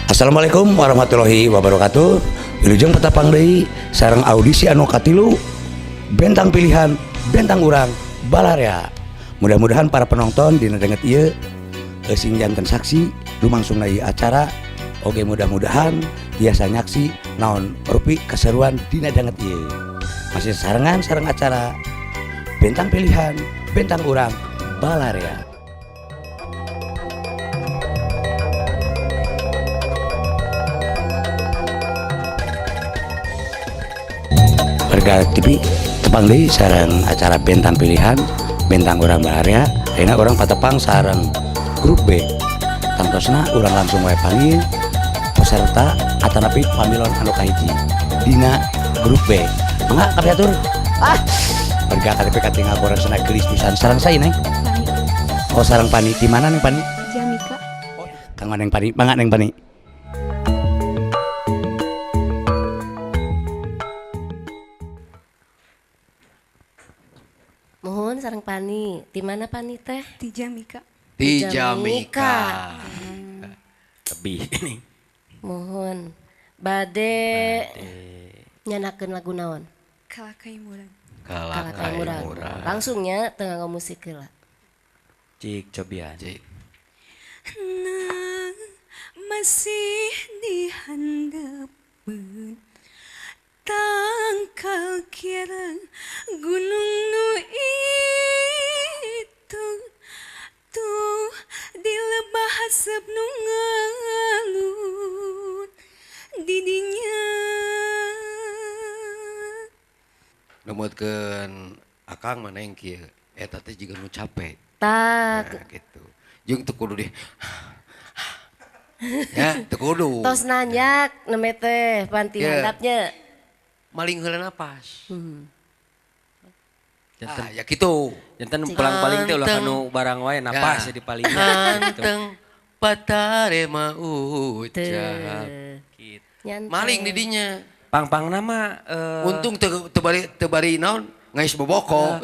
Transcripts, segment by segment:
Assalamualaikum warahmatullahi wabarakatuh. Wilujeng patepang deui sareng audisi anu katilu bentang pilihan bentang urang balarea. Mudah-mudahan para penonton dina danget ieu sing janten saksi lumangsungna ieu acara. Oke, mudah-mudahan tiasa nyaksi naon rupi keseruan dina danget ieu. Masih sarengan sareng acara bentang pilihan bentang urang balarea. Warga TV tepang deui sareng acara bentang pilihan bentang urang balarea. Ayeuna urang patepang sareng grup B. Tangtosna urang langsung wae panggil peserta atanapi pamilon anu kahiji dina grup B. Mangga kapihatur. Ah, warga KTP katingal goresna geulis pisan. Sareng saya, Neng? Pani. Oh, sareng Pani. Di mana, Neng Pani? Jamika. Kang Neng Pani, mangga Neng Pani. Mohon sareng Pani. Di mana Pani teh? Di Jamika. Di Jamika. Lebih ini. Mohon. Bade nyanakeun lagu naon? Kalakai murang. Kalakai murang. murang. Langsungnya teu nganggo musik heula. Cik cobian. Cik. Nah, masih dihandapeun tangkal kira gunung nu itu tuh di lebah haseup nu ngalun didinya. Numutkeun akang mana yang kieu eta teh jiga nu capek. Tak. Nah, gitu. Jeung teu kudu di ya, teu kudu. Tos nanjak nembe teh panti Ya. handapnya. Maling heula napas. Janten, Ah, ya gitu. janten pulang paling teh ulah kanu barang wae napas Ya. ya di palingnya gitu. Anteng patarema ucap. Gitu. Nyantai. Maling di dinya. Pang-pang nama Untung teu teu bari teu bari naon ngais boboko.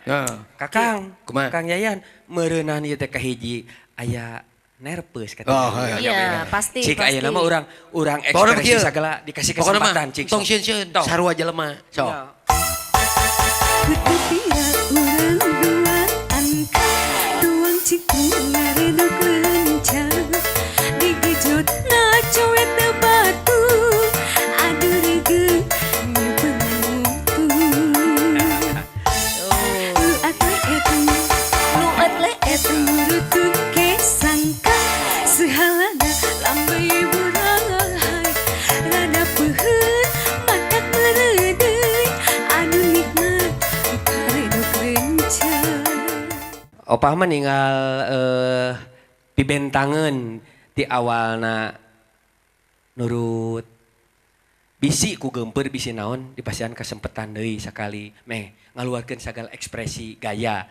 Ya. Kakang, Kumaha? Kang Yayan meureunan ieu teh kahiji aya nervous kata. Oh, Iya, pasti, Cik pasti. ayeuna mah urang urang Pokona ekspresi kieu. sagala dikasih Pokona mah, kesempatan cik. Tong sieun-sieun, Tong. sarua jelema. Sok. Ya. Kutipira urang duaan ka tuang cikung ngaredok lencang digejot na cowet batu aduh regeung nyepengan mutu lu atlet Nu atlet. Nurutun ke sangka sehalana lambai burahai rada peuheut matak mereudeuy anu nikmat karedok rencang. Opah mah ninggal pibentangeun ti awalna nurut bisi ku geumpeur bisi naon dipasihan kesempatan deui sakali meh ngaluarkeun sagala ekspresi gaya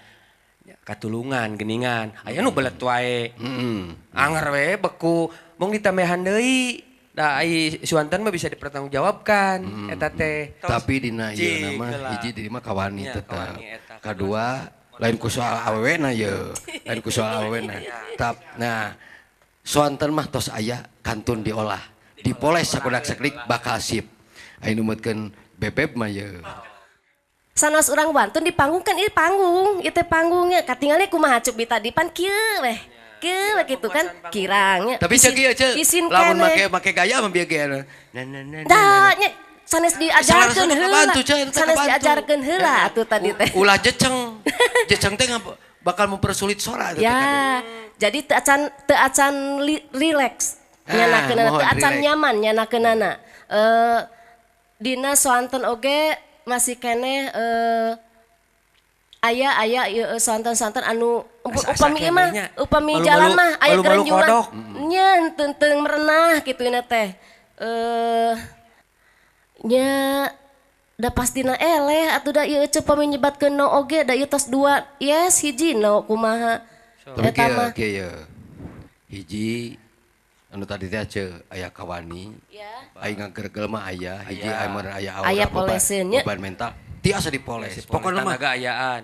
katulungan geningan aya nu belet wae anger we beku mung ditambahan deui da ai suanten mah bisa dipertanggungjawabkan eta teh. Tapi dina ieu Cik, nama heula. hiji di mah kawani Nya, tetep. kawani eta. Kadua lain ku soal awewena ye, lain ku soal awewena. Tap nah suanten mah tos aya kantun diolah, dipoles sakudak saklik bakal sip. Aya numutkeun bebeb mah ye. Sanes urang wantun di panggung kan ieu panggung, ieu teh panggungnya katingalnya kumaha cuk bi tadi pan kieu weh. Kieu we kitu kan kirangnya. Tapi cek ieu cek, Isin lamun keneh. make make gaya mah bieu ge. Nah, nah, nah, nah, Dah nya sanes diajarkeun Sanes heula. kabantu, Cek, eta Sanes kabantu. diajarkeun heula atuh tadi teh. Ulah jeceng. Jeceng teh bakal mempersulit sora eta teh Ya, kade. jadi teu acan relax Ah, nyanakeunana, mohon teu acan relax. nyaman nyanakeunana. Dina soanten oge masih keneh aya aya ieu soanten-soanten anu Asa-asa upami ieu mah kenehnya. upami Malu-malu- jalan mah aya malu-malu kerenjulan. kodok. Nya henteu merenah kitu ina teh. Nya da pastina eleh atuh da ieu ceu pami nyebatkeun no oge da ieu tos dua yes hiji no kumaha. Tapi Eta kieu mah. kieu ye. Hiji anu tadi teh ceu aya kawani. Ya. Aing ngagergel mah aya, hiji aya mah aya aura Aya beban- poleseun nya. beban mental. Tiasa dipoles. Pokona mah tenaga ayaan.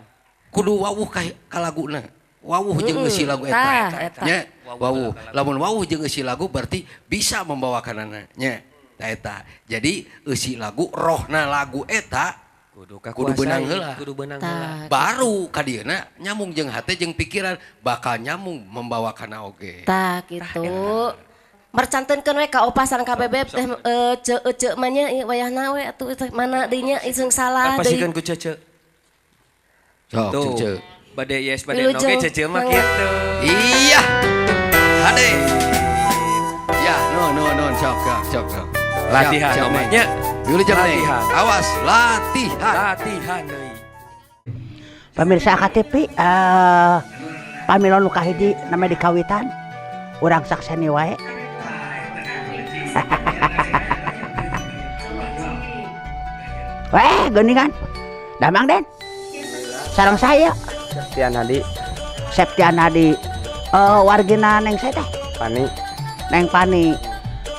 kudu wawuh ka laguna. Wawuh jeung eusi lagu eta. Nya, wawuh. Lamun wawuh jeung eusi lagu berarti bisa membawakanana nya. Eta. Jadi eusi lagu rohna lagu eta kudu beunang heula. Kudu beunang heula. Baru ka dieuna nyambung jeung hate jeung pikiran bakal nyambung membawakanna oge. Tah kitu. Mercantenkeun we ka opa sareng ka bebeb teh ceu mah nya wayahna we atuh mana deui nya iseng salah deui. Pasikeun ku cece. Sok cece. Bade yes bade no ge cece mah kitu. Iya. Hade. Ya, no sok sok sok. Latihan nya. Wilujeng nih. Awas latihan. Latihan deui. Pamirsa KTP pamilon nu kahiji name dikawitan urang sakseni wae. Weh, geuningan. Damang Den. Sareng saya Septian Hadi. Septian Hadi. Wargina neng saya teh? Pani. Neng Pani.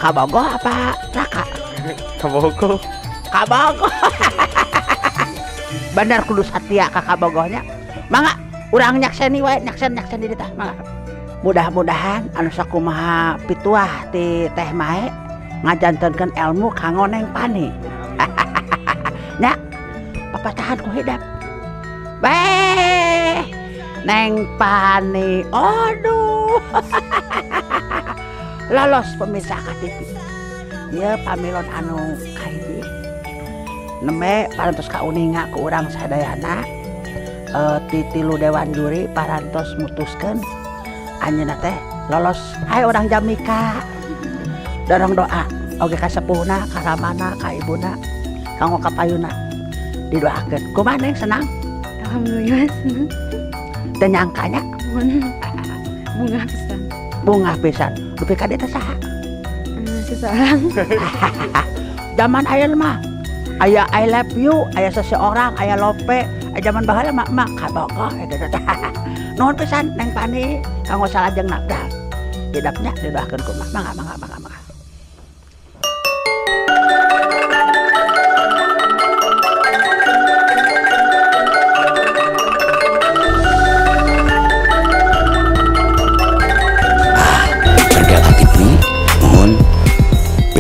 Kabogoh apa Raka? Kabogoh. Kabogoh. Bener kudu satia ka kabogohnya. Mangga urang nyakseni wae, nyaksen di tah mangga. Mudah-mudahan anu sakumaha pituah ti Teh Mae ngajantenkeun ilmu kanggo Neng Pani. Nya, papatahan ku hidap. Beh, Neng Pani, aduh. Lolos pemirsa KTP. Ieu pamilon anu kahiji. Nembe parantos kauninga ku urang sadayana. Ti tilu dewan juri parantos mutuskeun anjeunna teh lolos. Hai urang Jamika. Dorong doa oge ka sepuhna, ka ramana, ka ibuna, kanggo ka payuna. Didoakeun. Kumaha Neng senang? Alhamdulillah senang. Teu nyangkanya? Bunga pisan. Bunga pisan. Dupi ka dieu teh saha? Seseorang. Zaman ayeuna mah aya I love you, aya seseorang, aya lope, aya zaman baheula mah mak kabogoh eta teh. Nuhun pisan Neng Pani kanggo salajengna dah. Hidapnya didoakeun ku mah. Mangga mangga mangga mangga.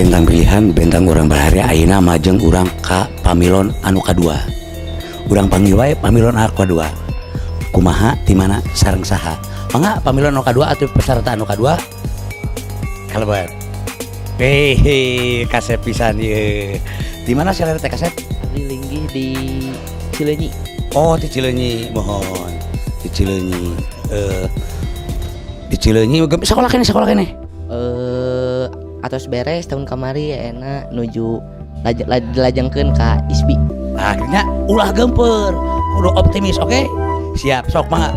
Bentang pilihan bentang urang baraya ayeuna majeng urang ka pamilon anu kadua. Urang panggil wae pamilon anu kadua. Kumaha di mana sareng saha? Mangga pamilon anu kadua atau peserta anu kadua? Kalebet. Hehe, kasep pisan ieu. Di mana selera teh kasep? Abdi linggih di Cileunyi. Oh, di Cileunyi, mohon. Di Cileunyi. Di Cileunyi sekolah kene, sekolah kene. Atos beres tahun kamari ya enak nuju dilajengkeun ka ISBI. Akhirnya ulah gempeur, kudu optimis, oke? Okay? Siap, sok mangga.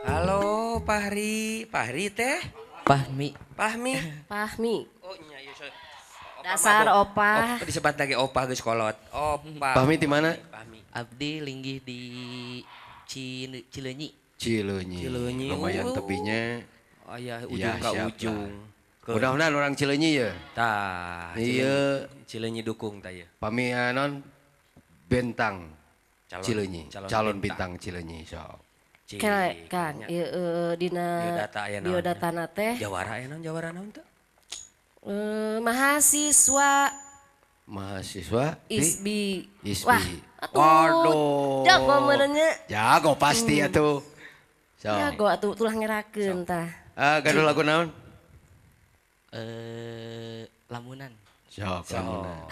Halo Fahri, Fahri teh? Fahmi. Fahmi. Fahmi. Oh nya ieu so. Dasar opa. Oh, disebat lagi opa geus kolot. Opa. Fahmi di mana? Fahmi. Abdi linggih di Cileunyi. Cileunyi. Cileunyi. Lumayan tepinya. Oh ya, ujung ya, ke ujung. Mudah-mudahan orang Cileunyi ya. Tah, iya. Cileunyi dukung tah ya. Pamianon bentang Cileunyi, calon bintang Cileunyi sok. Kele Kang, ieu dina biodatana teh. Jawara aya naon, jawara naon teh? Mahasiswa Mahasiswa ISBI. ISBI. Wah, atuh. Jago meureunnya. Jago pasti atuh. Jago atuh tulah ngerakeun tah. Gaduh lagu naon? Lamunan. Sok, lamunan.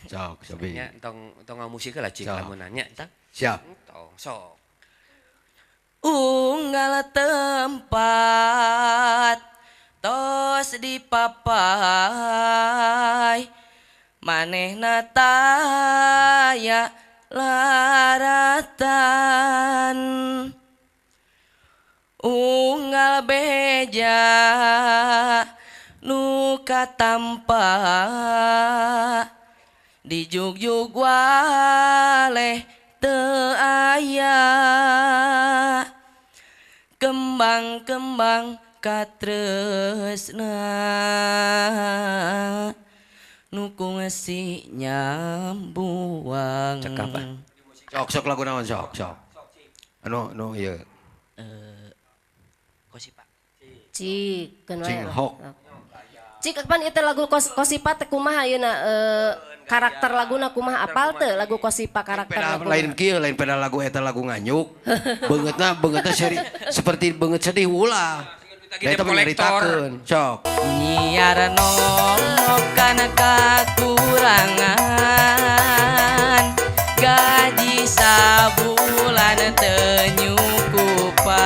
Sok, sobi. Nya tong tong ngamusik lah cik lamunannya. Siap. Tong sok. Unggal tempat tos dipapai manehna taya laratan unggal beja nu katampa dijugjug waleh teu aya kembang-kembang katresna nu kungsi nyambuang. Cekap ah. Sok sok lagu naon sok sok. Anu anu ieu. Kosipa. Cik, keun wae. Cinghok. Cik, kapan itu lagu Kosipa teh kumaha ayeuna, karakter laguna kumaha, apal teu lagu Kosipa karakter Peda laguna? lain kieu, lain peda lagu eta lagu nganyuk. Beungeutna beungeutna seri seperti beungeut sedih ulah. Da eta mah nyaritakeun. Sok. Nyiar nomokan kakurangan, gaji sabulan teu nyukupan,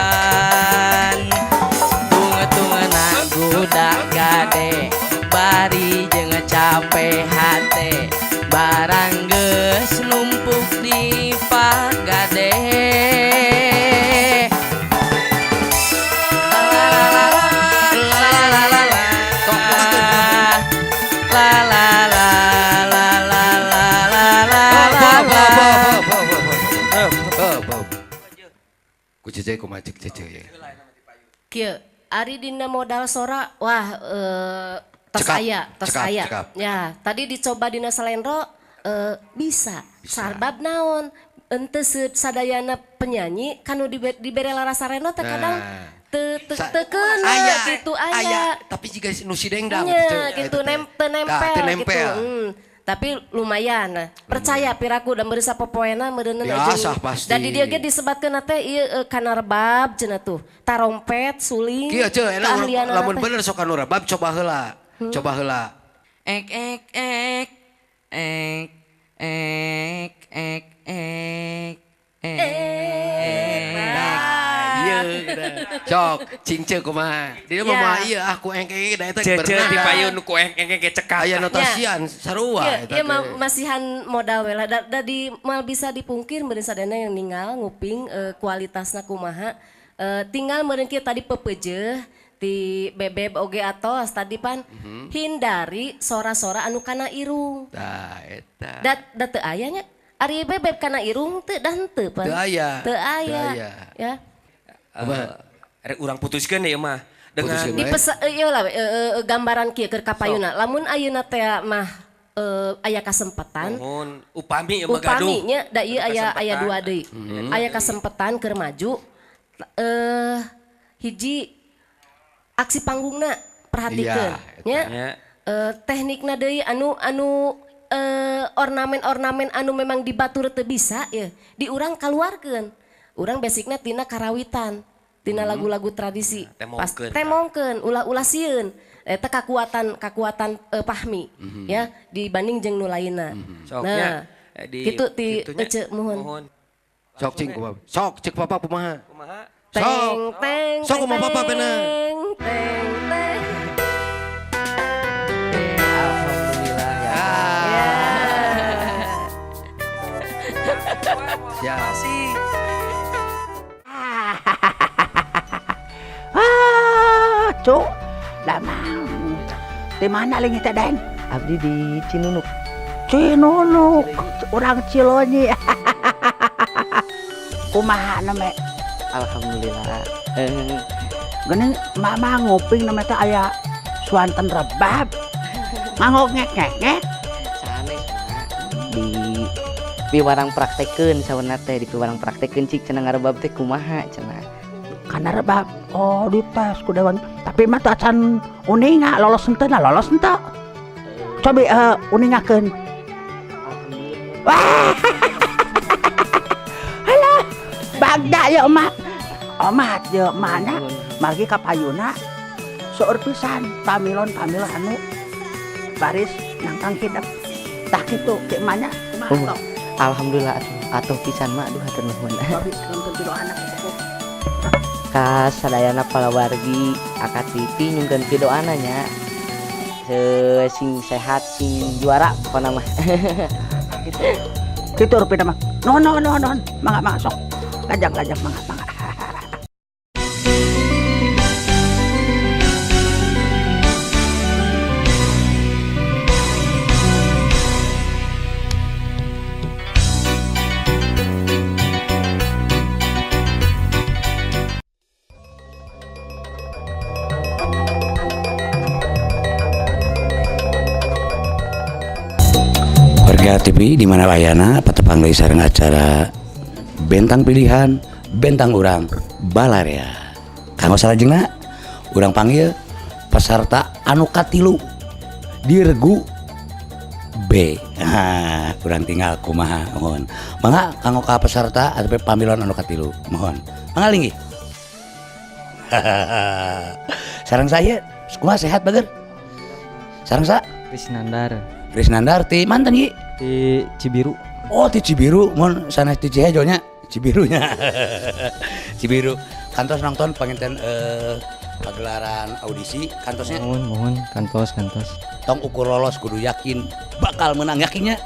tungtungna gudak gade bari jeung capek hate, barang geus numpuk di pagade. La la la la la la la la la la la la la la. Ku Cece kumaha, cek Cece ya. Kieu, ari dina modal sora, wah, tos Cekap, aya, tos cekap, aya. Cekap. Ya, tadi dicoba dina salendro, bisa. Bisa. Sabab naon? Ente sadayana penyanyi kanu dibere laras salendro teh kadang Nah. teu teu teu keuna Aya, gitu aya. Tapi jika nu si dengdang Nya, gitu, gitu eta teh. teu Tah, nempel teu gitu. nempel. Tapi lumayan. Nah, percaya piraku da meureuh sapopoena meureunna. Biasa, pasti. Da di dieu ge disebatkeun teh ieu, kana rebab cenah tuh. Tarompet, suling. Kieu ceu, enak Keahlianana lamun teh. bener sok anu rebab, coba heula. Coba heula. Ek ek ek ek ek ek ek ek. Nah, ieu sok cing ceu kumaha. Dia mah Ya. moal ieu ah ku engke da eta Cece berenang. di payun ku engke engke cekap. Aya notasian sarua Iya, eta iya teh. masihan modal we lah. Da di mal bisa dipungkir meureun sadayana yang ninggal nguping, kualitasna kumaha. Tinggal meureun kieu tadi pepeujeuh di bebeb oge atos tadi pan hindari sora-sora anu kana irung. Tah eta. Da teu aya nya. Ari bebeb kana irung teu da henteu pan. Teu aya. Teu aya. Teu aya. Ya. Rek urang putuskeun ieu mah dengan Putuskeun. Di pesa, ieu lah gambaran kieu keur kapayuna. Lamun ayeuna teh mah, aya kasempatan. Mohon upami ieu mah gaduh. Upami nya da ieu aya aya Kesempatan. dua deui. Aya kesempatan keur maju, hiji aksi panggungna perhatikeun Iya, nya. Nya. Teknikna deui anu anu ornamen-ornamen anu memang dibatur teu bisa ya di urang kaluarkeun. Urang basicna tina karawitan, tina lagu-lagu tradisi. Pas Temongkeun. temongkeun, ulah-ulah sieun. Eta kakuatan kakuatan Pahmi ya dibanding jeung nu lainna. Sok Nah, nya, di kitu ti kitunya. Ece muhun. Mohon. Sok cing kumaha. Sok cek papa kumaha. Kumaha? Teng Sok. teng Sok kumaha papa bener. teng teng teng. Alhamdulillah ya. Siap. Ah, cuk. Damang. Di mana leungit teh, Den? Abdi di Cinunuk. Cinunuk, urang Cileunyi. Kumaha name? Alhamdulillah. Geuning mama nguping name teh aya suanten rebab. Mangok ngek ngek ngek. Sanes Mak. Di piwarang praktekeun sauna teh, di piwarang praktekeun cik cenah ngarebab teh kumaha cenah. Kana rebab. Oh, dites ku dewan. Tapi mah teu acan uninga lolos henteu nah lolos henteu. Cobi uningakeun. Wah. Halah, bagda ya emak. Omat ya mana? Margi kapayuna seueur pisan pamilon-pamilon anu baris nangtang hidep. Tah kitu ti emanya kumaha Oh. tok? Alhamdulillah atuh, atuh pisan mak, aduh hatur nuhun. Cobi nonton ti anak itu. Ka sadayana palawargi AKTV nyungkeun pidoana nya. Sing sehat, sing juara pokona mah. Gitu. Kitu rupina mah. Nuhun nuhun nuhun nuhun. Mangga mangga sok. Lajang lajang mangga mangga. Warga TV di mana wayana patepang deui sareng acara Bentang Pilihan. Bentang Urang Balarea. Kanggo salajengna urang panggil peserta anu katilu di regu B. Nah, urang tinggal kumaha, mohon. Mangga kanggo ka peserta atau pamilon anu katilu, mohon. Mangga linggih. Sareng saya, kumaha, sehat, bager? Sareng sa? Risnandar. Risnandar ti manten, Yi? Di Cibiru. Oh, ti Cibiru, mun sanes ti Cihejo nya, Cibirunya. Cibiru. Kantos nonton panginten pagelaran audisi kantosnya? Mohon, mohon, kantos, kantos. Tong ukur lolos, kudu yakin bakal menang, yakinnya?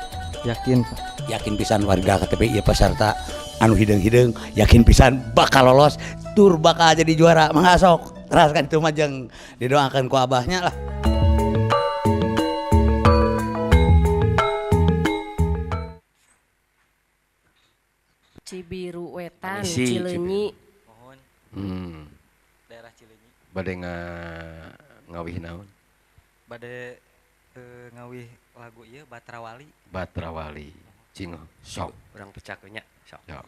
Yakin, Pak. Yakin pisan warga KTP ieu peserta anu hideung-hideung, yakin pisan bakal lolos tur bakal jadi juara. Mangga sok teras kan itu mah jeung didoakan ku abahnya lah. Cibiru Wetan, Isi, Cileunyi. Daerah Cileunyi. Bade ngawih naon? Bade ngawih lagu ieu, Batrawali. Batrawali. Cing sok. Urang pecak nya, sok. Sok.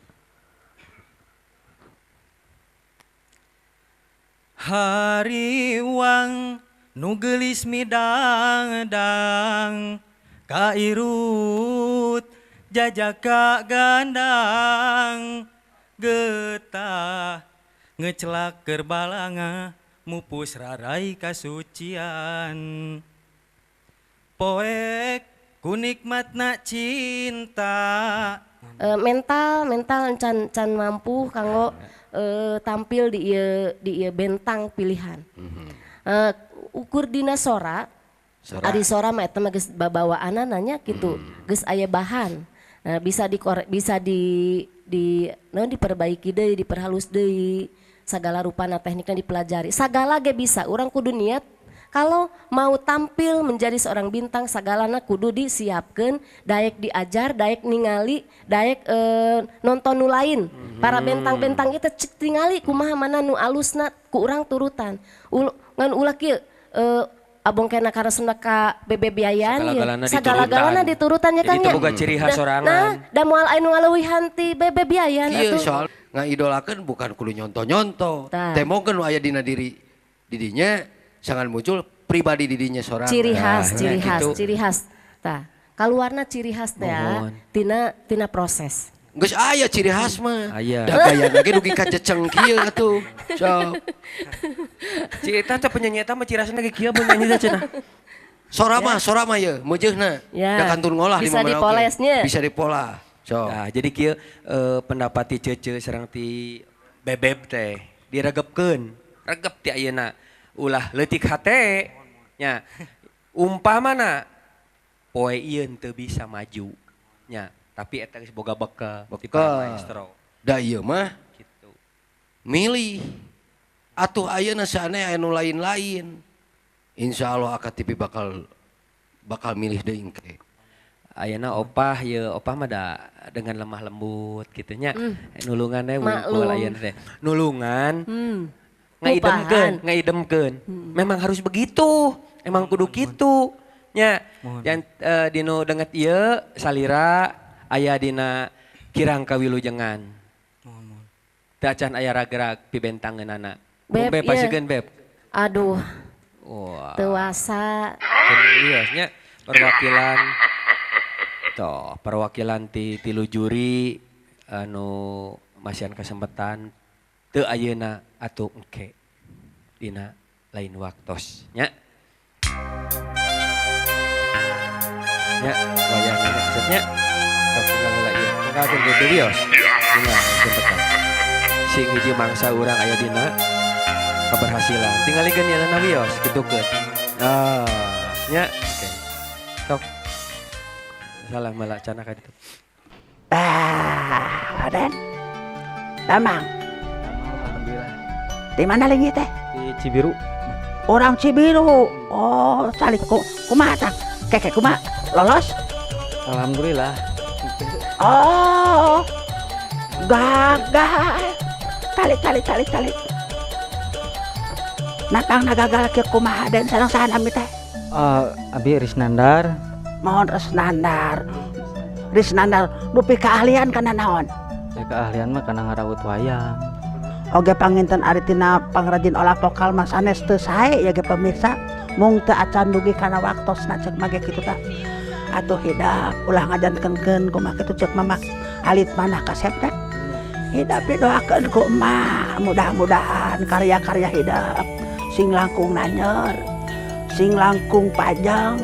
Hariwang nu geulis midang-dang kairut jajaka gandang getah ngecelak keur balanga mupus rarai kasucian poek ku nikmatna cinta. Mental mental can can mampu kanggo tampil di ieu bentang pilihan. Ukur dina sora, Sora. Ari sora mah eta mah geus babawaanana nya kitu, geus aya bahan. Nah, bisa dikore, bisa di naon, diperbaiki deui, diperhalus deui, sagala rupana tekniknya dipelajari. Sagala ge bisa, urang kudu niat kalau mau tampil menjadi seorang bintang, sagalana kudu disiapkeun, daek diajar, daek ningali, daek nonton nu lain. Para bentang-bentang itu cek tingali kumaha mana nu alusna ku urang turutan. Ngan ulah kieu abong kena karesepna ka Bebe Biayan ieu. Sagala-galana Sagala-galana diturutan. diturutan ya Jadi Kang teu ya. boga ciri khas Nah, sorangan. nah, da moal aya nu ngaleuwihan ti Bebe Biayan Kieu atuh. soal ngaidolakeun bukan kudu nyonto-nyonto. Tah. Temokeun nu aya dina diri didinya sangan muncul pribadi didinya sorangan. Ciri khas, Nah, ciri khas, gitu. ciri khas. Tah, kaluarna ciri khas teh ya, Mohon. tina tina proses. Geus aya ciri khas mah. Aya. Da gayana ge dugi ka ceceng kieu atuh. Sok. Ci eta teh penyanyi eta mah ciri khasna ge kieu mun nyanyi teh cenah. Sora mah ye, meujeunna. Ya. Da kantun ngolah di Bisa mana oge. dipolesnya. Bisa dipolah. Sok. Nah, jadi kieu pendapat ti Cece sareng ti Bebeb teh diregepkeun. Regep ti ayeuna. Ulah leutik hate nya. Umpamana poe ieu teu bisa maju nya, tapi eta geus boga bekal ti para Bekal. maestro. Da ieu mah Gitu. milih. Atuh ayeuna saane aya nu lain-lain. Insya Allah AKTV bakal bakal milih deui engke. Ayeuna opah ye, opah mah da dengan lemah lembut gitu nya. Nulungan we wungkul Maklum. ayeuna teh. Nulungan. Ngupahan. Ngaidemkeun, ngaidemkeun. Memang harus begitu. Emang kudu kitu. Nya, yang dinu denget ieu salira aya dina kirang kawilujengan. Teu acan aya ragrag pibentangeunana. Beb, Beb, iya. pasieun, Beb. Aduh, Wah. teu wasa. Iya, nya perwakilan toh, perwakilan ti tilu juri anu masihan kesempatan teu ayeuna atuh engke dina lain waktos nya. Nya, wayahna nya. Sok tinggal heula ieu. Tinggalkeun deui wios. Tinggal kesempatan. Sing hiji mangsa urang aya dina keberhasilan. Tingalikeun nya na wios kitukeun. Ah, nya. Oke. Sok. Salah malah cana ka ditu. Ah, Aden. Damang, Alhamdulillah. di mana linggih teh? Di Cibiru. Orang Cibiru. Oh, salik ku kumaha tah? Keke kumaha? Lolos? Alhamdulillah. Oh. Gagal. Calik calik calik calik. Natang nagagal ke kumaha den, sareng saha nami teh? Abi Risnandar. Mohon, Risnandar. Risnandar dupi keahlian kana naon? Keahlian mah kana ngarawut wayang. Oge panginten ari tina pangrajin olah vokal mah sanes teu sae ya ge pemirsa, mung teu acan dugi kana waktosna ceuk mah ge kitu tah. Atuh hidap ulah ngajantenkeun kumaha kitu ceuk mama alit manah kasepna. Hidap didoakeun ku emak, mudah-mudahan karya-karya hidap sing langkung nanyer, sing langkung panjang,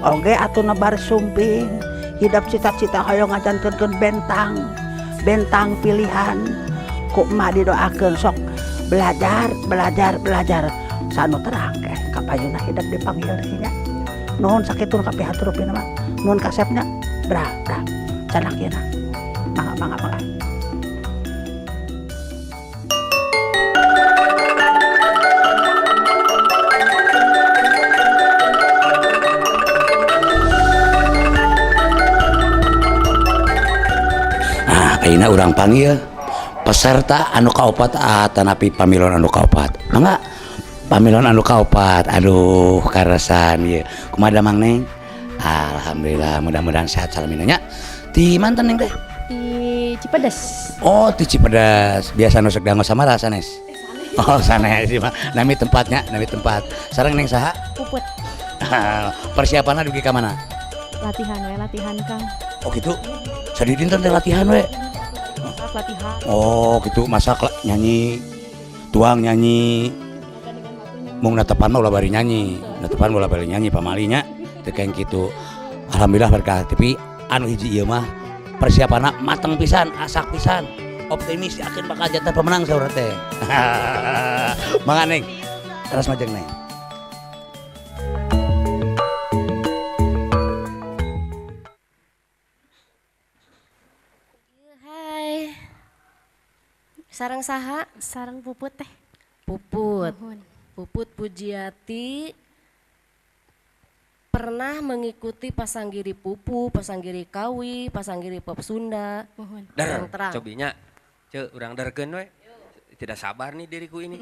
oge atuh nebar sumping. Hidap cita-cita hoyong ngajantenkeun bentang, bentang pilihan. Ku emak didoakeun sok belajar, belajar, belajar. Sanu terang ke kapayuna hidap dipanggil nya. Nuhun sakitu nu kapihatur rupina mah. Nuhun kasepna. Brah, brah. Canak yeuna. Mangga, mangga, mangga. Nah, ayeuna urang panggil peserta anu kaopat atanapi pamilon anu kaopat. Mangga pamilon anu kaopat. Aduh, karasan ieu. Kumaha damang Neng? Alhamdulillah, mudah-mudahan sehat salamina nya. Ti mantan Neng teh? Di Cipedes. Oh, ti Cipedes. Biasa nu sok dango samara sanes. Oh, sanes ieu mah. Nami tempatnya, nami tempat. Sareng Neng saha? Puput. Persiapanna dugi ka mana? Latihan we, latihan Kang. Oh gitu. Sadidinten teh latihan we. Masak latihan. Oh gitu, masak nyanyi, tuang nyanyi. Mung netepan mah ulah bari nyanyi, netepan ulah bari nyanyi pamalinya teu kayak gitu. Alhamdulillah berkah, tapi anu hiji ieu mah persiapanna mateng pisan, asak pisan. Optimis yakin bakal janten pemenang saurang teh. Mangga Neng, teras majeng Neng. Hai. Sareng saha? Sareng Puput teh. Puput. Nuhun. Puput Pujiati pernah mengikuti Pasanggiri Pupu, Pasanggiri Kawi, Pasanggiri Pop Sunda. Nuhun. Der, Terang. cobinya. Ceu, urang derkeun we. Tidak sabar nih diriku ini.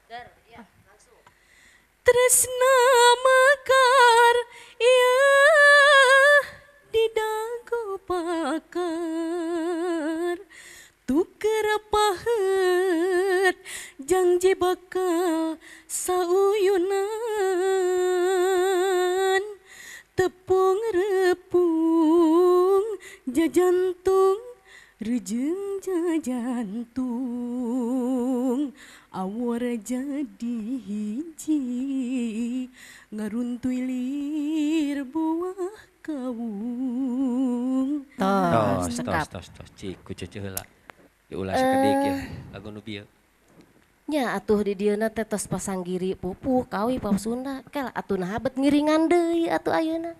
Der, ya, langsung. Tresna mekar ya di dago pakar tuker pahet jangji bakal sauyunan tepung repung jajantung rejeng jajantung awor jadi hiji ngaruntuy lir buah kawung. Tos, Tos, tos, cekap. tos, tos. Cik, ku ceuceuh heula. Diulah sakedik ya, lagu nu bieu. Nya atuh di dieuna teh tos Pasanggiri Pupuh Kawi Pop Sunda. Kel atuh naha bet ngiringan deui atuh ayeuna.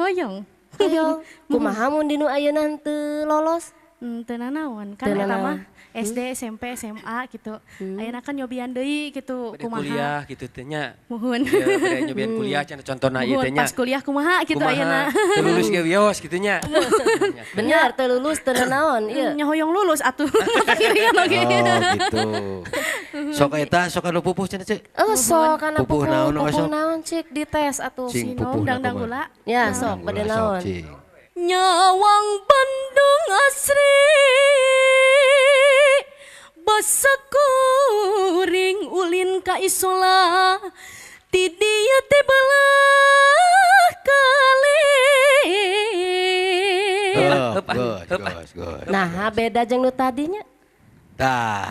Hoyong. Hoyong. Kumaha mun dinu ayeuna henteu lolos? Teu nanaon kan Teu eta nanaon. mah SD, SMP, SMA gitu. Ayeuna kan nyobian deui gitu Bade kumaha. kuliah gitu teh nya. Muhun. Iya, bade nyobian kuliah cenah contona ieu teh Muhun nya. pas kuliah kumaha gitu Kumaha, ayeuna. teu lulus ge wios gitu nya. Bener teu lulus teu nanaon ieu. Nya hoyong lulus atuh. Kiringan oge. Oh gitu. Sok eta sok anu pupuh cenah ceu. Oh, sok kana Pupuh pupuh, naon pupuh sok? naon cik dites atuh. Cing Sinom pupuh dangdang gula. Ya sok bade naon. Cing. Nyawang Bandung asri basa kuring ulin ka isola ti dieu teh belah kali. Heup, geus, geus, geus. Nah, beda jeung nu tadinya. Tah.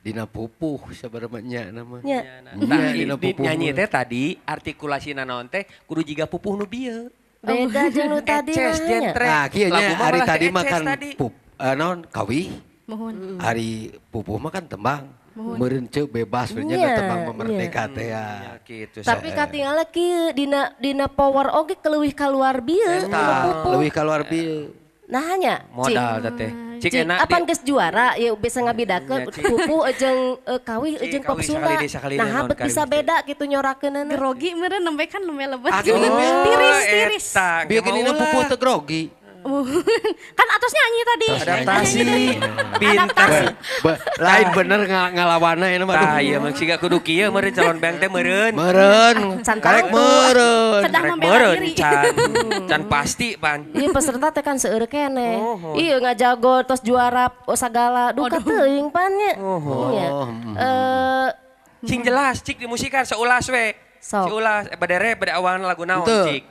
Dina pupuh sabarema nya nama. Nya. Nah, Nya, dina pupuh nyanyi mah. teh tadi artikulasi naon teh kudu jiga pupuh nu bieu. Beda jeung nu tadi Eces, mah nya. jentre. Nah, kieu nya Lagu mah hari malah tadi teh mah eces kan tadi. pup naon kawi. Muhun. Hari pupuh mah kan tembang. Muhun. Meureun ceu bebas nya Nya, tembang mah merdeka nya. teh ya. Gitu. Tapi katinggalna kieu dina dina power oge keleuwih kaluar bieu Eta leuwih kaluar bieu. Nah nya cik. Modal teh. Cik Cik, enak apan geus juara ya bisa ngabedakeun Nya, cik. pupuh jeung kawih Cik, jeung pop kawih Sunda. sakali deui, sakali deui Nah, naon bet bisa kawih teh. beda gitu nyorakeunana. Grogi meureun nembe kan nembe lebet. Ah, gini, Tiris, tiris. Eta, Bieu ge gini mah pupuh ulah. teu grogi. Kan atos nyanyi tadi. Adaptasi. Pinter. Lain bener ngalawana ini mah. Tah ieu mah siga kudu kieu meureun calon bang teh meureun. Meureun. Karek meureun. Kedah membela diri. Can pasti pan. Ieu peserta teh kan seueur keneh. Ieu ngajago tos juara sagala duka teuing pan nya. Cing jelas cik di musikan seulas we. Seulas badere pada awalna lagu naon cik.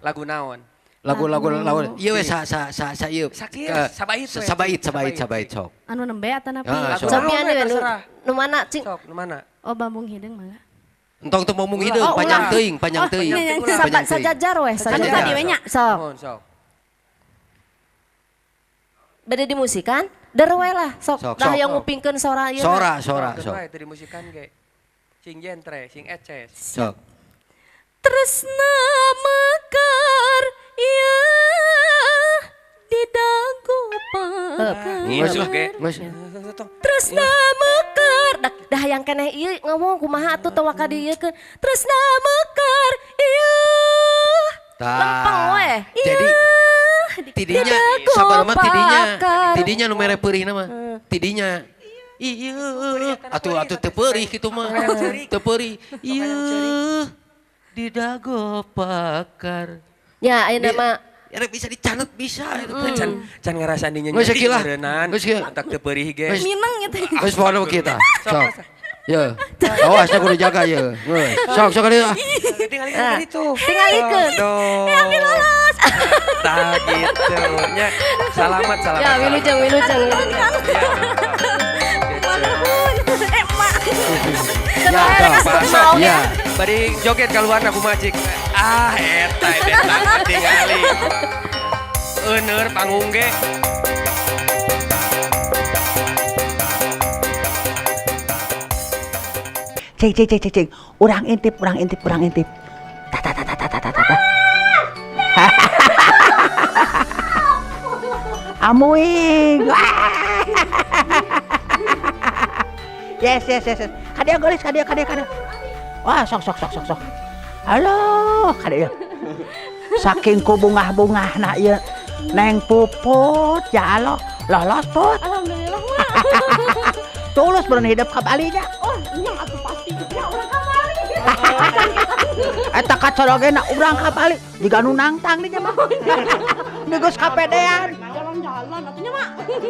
Lagu naon? Lagu-lagu lagu ieu we sa sa sa sa ieu. Sabait sabait sabait sabait sok. Anu nembe atanapi? Cobian we nu mana cing? Sok nu mana? Oh bambung hideung mangga. Entong teu bambung hideung panjang teuing, panjang teuing. Sajajar we, sajajar. Anu tadi we nya. Sok. Sok. Bade dimusikan? Der we lah sok. Dah yang ngupingkeun sora ieu. Sora, sora, sok. Teu dimusikan ge. Sing jentre, sing eces. Sok. Tresna mekar iya di dagu pakar. Tresna mekar dah yang keneh ieu ngomong kumaha atuh teu waka dieukeun. Tresna mekar iya. Lempeng we. Jadi tidinya sabar mah tidinya. Tidinya nu mere peurihna mah. Tidinya. Iya atuh atuh teu peurih kitu mah. Teu peurih. Iya. Di dago pakar. Ya, ayeuna mah ya bisa dicanut bisa. Can can ngarasaan dinya nyeri meureunnan. Entak teu peurih ge. Mineng gitu. Geus poho kita. Sok. Ye. Awas kudu jaga ye. Sok sok kali. Tingalikeun itu. Tingalikeun. Ya abi lolos. Tah kitu nya. Salamat salamat. Ya wilujeng wilujeng. Emak. Ya, bari joget keluar aku macik. Ah, eta eta tingali. Euneur panggung ge. Cing cing cing cing. Urang intip, urang intip, urang intip. Ta ta ta ta ta ta ta. Amuing. Yes yes yes. Kadia golis, kadia kadia kadia. Wah, sok sok sok sok sok. Halo, kadia. Saking ku bungah-bungah nak ieu. Neng Puput, ya Allah, lolos Put. Alhamdulillah mah. Tulus bener hidup ka Bali nya. Oh, nya atuh pasti nya urang ka Bali. Eta kacorogena urang ka Bali, jiga nu nangtang dinya mah. Geus kapedean. Jalan-jalan atuh nya mah.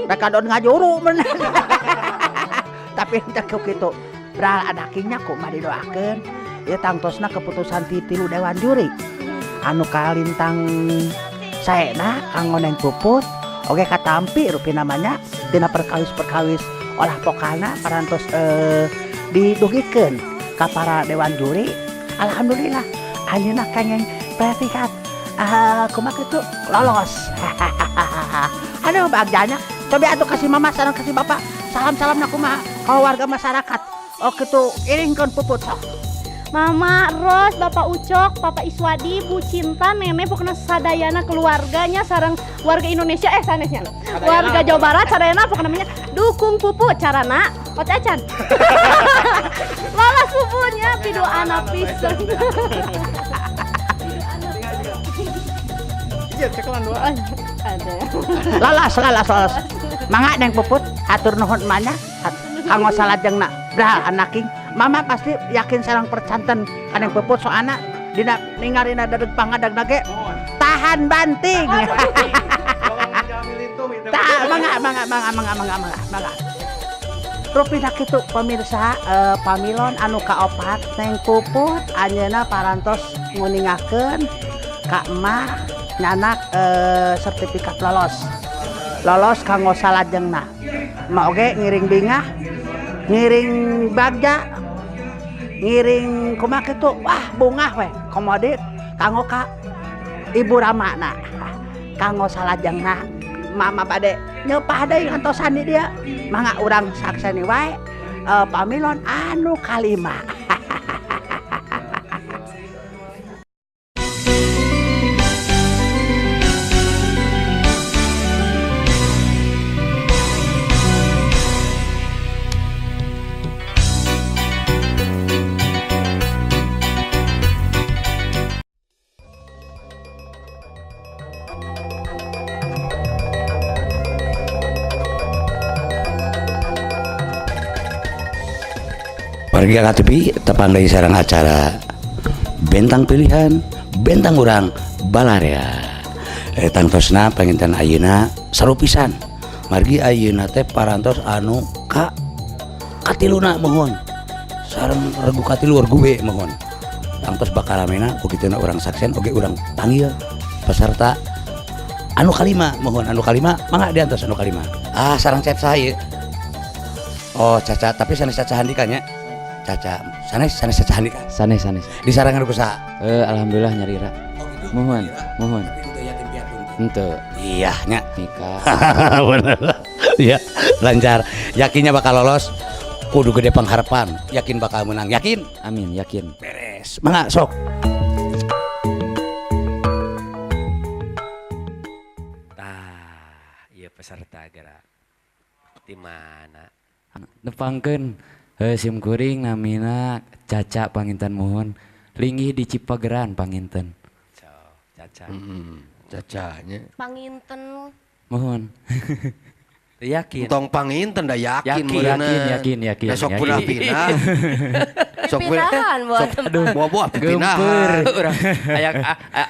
Rek don ngajuru meneh. Tapi henteu ku kitu. Bral adakingnya kumaha didoakeun. Ieu tangtosna keputusan ti tilu dewan juri. Anu kalintang saena kanggo Neng Puput oge katampi rupi namanya tina perkawis-perkawis olah vokalna parantos didugikeun ka para dewan juri. Alhamdulillah anjeunna kenging predikat kumaha kitu lolos. Aduh bagjana coba atuh kasih mama sareng kasih bapak salam-salamna kumaha ka warga masyarakat. Oh kitu iringkeun Puput sok. Mama Ros, Bapak Ucok, Papa Iswadi, Bu Cinta, Nenek, pokoknya sadayana keluarganya sareng warga Indonesia sanesnya. Warga Jawa Barat sadayana pokoknya namanya dukung Puput carana oce acan. Lolos Puputnya piduana pisan. Iya, cekelan dua. Ada. Lolos, lolos, lolos. Mangga Neng Puput, hatur nuhun manya. Kanggo salajengna. Bral anaking. Mama pasti yakin sareng percanten Neng Puput soalna dina ningarina dadeg pangadag ge tahan banting. Tah mangga mangga mangga mangga mangga mangga mangga. Rupina kitu pemirsa pamilon anu kaopat Neng Puput anjeunna parantos nguningakeun ka emak nyanak sertifikat lolos. Lolos kanggo salajengna. Emak oge ngiring bingah, ngiring bagja, ngiring kumaha kitu, wah bungah we komo deui kanggo ka Ibu Ramana. Kanggo salajengna mama bade nyeupah deui ngantosan di dieu. Mangga urang sakseni wae pamilon anu kalima. Warga KTP tepang deui sareng acara Bentang Pilihan, Bentang Urang Balarea. Tangtosna panginten ayeuna seru pisan. Margi ayeuna teh parantos anu ka katiluna mohon. Sareng regu katilu regu B mohon. Tangtos bakal ramena kugituna urang saksen oge urang panggil peserta anu kalima mohon, anu kalima mangga diantos anu kalima. Ah, sareng cep saha? Oh, Caca, tapi sanes Caca Handika nya. Caca, sanes sanes Caca Handika. Sanes sanes. Disarangan ku saha? Alhamdulillah nyalira. Oh gitu. Mohon, mohon. Henteu. Iya nya. Nikah. Bener. Iya, lancar. Yakinnya bakal lolos. Kudu gede pengharapan, yakin bakal menang. Yakin? Amin, yakin. Beres. Mangga sok. Tah, ieu peserta geura. Di mana? Nepangkeun sim kuring namina Caca panginten mohon. Linggih di Cipageran panginten. So, Caca. Cacanya. Panginten. Mohon. Yakin. Tong panginten da yakin. Yakin, yakin, yakin, yakin. Da sok pindah-pindah. Sok Pindahan buat aduh, buah-buah pindahan. Urang aya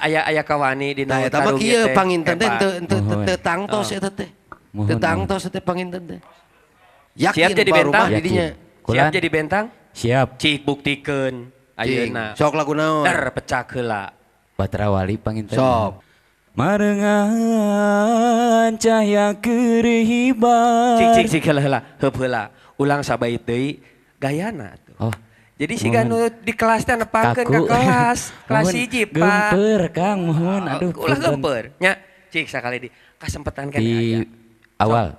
aya aya kawani dina Nah, eta mah kieu panginten teh teu teu tangtos eta teh. Teu tangtos teh panginten teh. Yakin siap jadi bentang didinya. Siap jadi bentang? Siap. Cik buktikeun ayeuna. Sok lagu naon? Der pecah heula. Batra Wali panginten. Sok. Marengan cahaya kerehibar. Cik cik cik heula heula, heup heula. Ulang sabait deui gayana tuh. Oh. Jadi si ganu di kelas teh nepangkeun ka kelas, kelas 1 Pak. Gemper Kang, mohon aduh. Ulah gemper nya. Cik sakali di kasempetan kan di aya. Awal.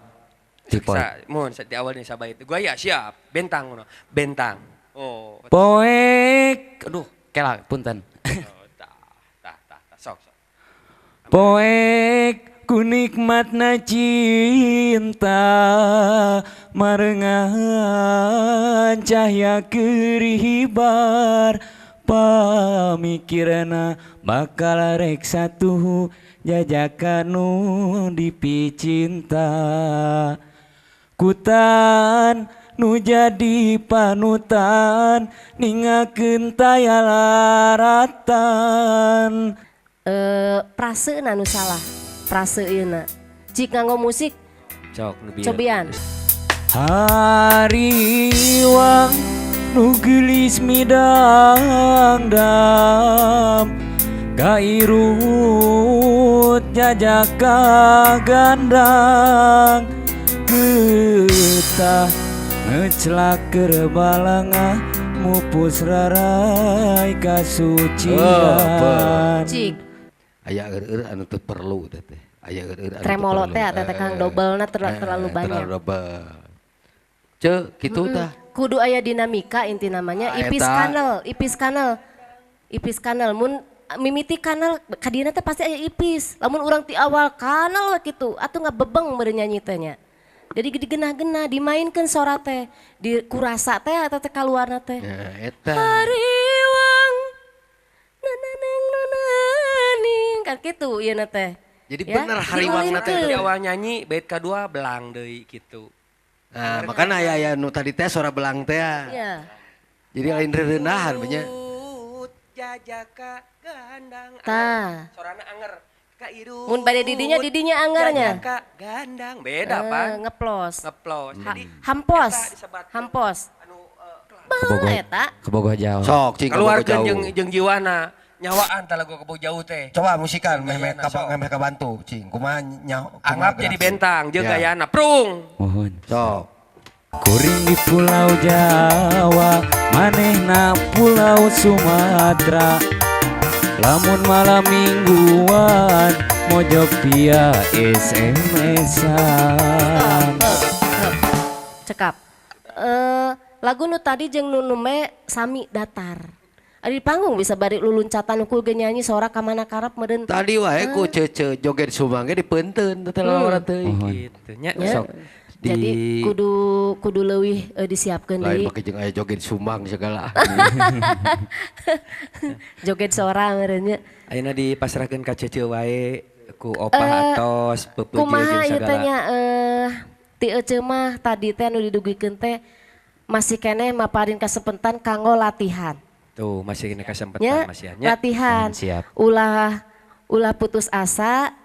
Mohon di awal nih sabait. Gua ya siap, bentang ngono. Bentang. Oh. Poek. Aduh, kela punten. Oh, tah tah tah sok sok. Poek ku nikmatna cinta marengan cahaya keurihibar pamikirna bakal rek satuhu jajakan nu dipicinta kutan nu jadi panutan ningakeun taya laratan. Praseuna nu salah, praseuna. Cik nganggo musik, cok nu bieu. Cobian. Hariwang nu geulis midangdam kairut jajaka gandang getah ngecelak keur balangah mupus rarai kasucian. Cik. Aya eur-eur anu teu perlu teh. Aya eur-eur anu tremolo teh teh Kang dobelna terlalu banyak. Terlalu dobel. Ceu kitu tah. Kudu aya dinamika inti namanya ipis kanal, ipis kanal. Ipis kanal mun mimiti kanal kadieuna teh pasti aya ipis. Lamun urang ti awal kanal we kitu atuh ngabebeng meureun nyanyi teh nya. Jadi digenah-genah dimainkeun sora teh, di kurasa teh eta teh kaluarna teh. Ya eta. Hariwang nananeng nananing kan kitu ieu na teh. Jadi ya, bener hariwang na teh di awal nyanyi bait kadua belang deui kitu. Nah, makana aya aya nu tadi teh sora belang teh. Iya. Jadi lain reureundahan nya. Jajaka gandang. Tah. Sorana anger. Mun bade didinya didinya anggarnya. Jajaka gandang beda pan. Ngeplos. Ngeplos. Jadi hampos. Hampos. Kebogo eta. Kebogo jauh. Sok cing keluarkeun jeung jeung jiwana. Nyawaan tah lagu Kebo Jauh teh. Coba musikan meh meh kabantu cing. Kumaha nyaho. Anggap jadi bentang jeung gayana prung. Mohon. Sok. Kuring di Pulau Jawa, manehna Pulau Sumatera. Lamun malam mingguan mojok via SMS-an. Cekap. Lagu nu tadi jeung nu nume sami datar. Ada di panggung bisa bari luluncatan ku ge nyanyi sora ka mana karep meureun. Tadi wae ku cece joget Subang ge dipeunteun teh lawan teh kitu nya. Sok. Jadi kudu leuwih disiapkeun deui. Lain make jeung aya joget Sumbang segala. Joget sora meureun nya. Ayeuna dipasrahkeun ka cece wae ku opah atos peupeujeuh jeung kumaha ieu segala. Teh nya ti eceu mah tadi teh anu didugikeun teh Masih keneh maparin kasempetan kanggo latihan. Tuh masih keneh kasempetan masih nya. Latihan. Siap. Ulah putus asa.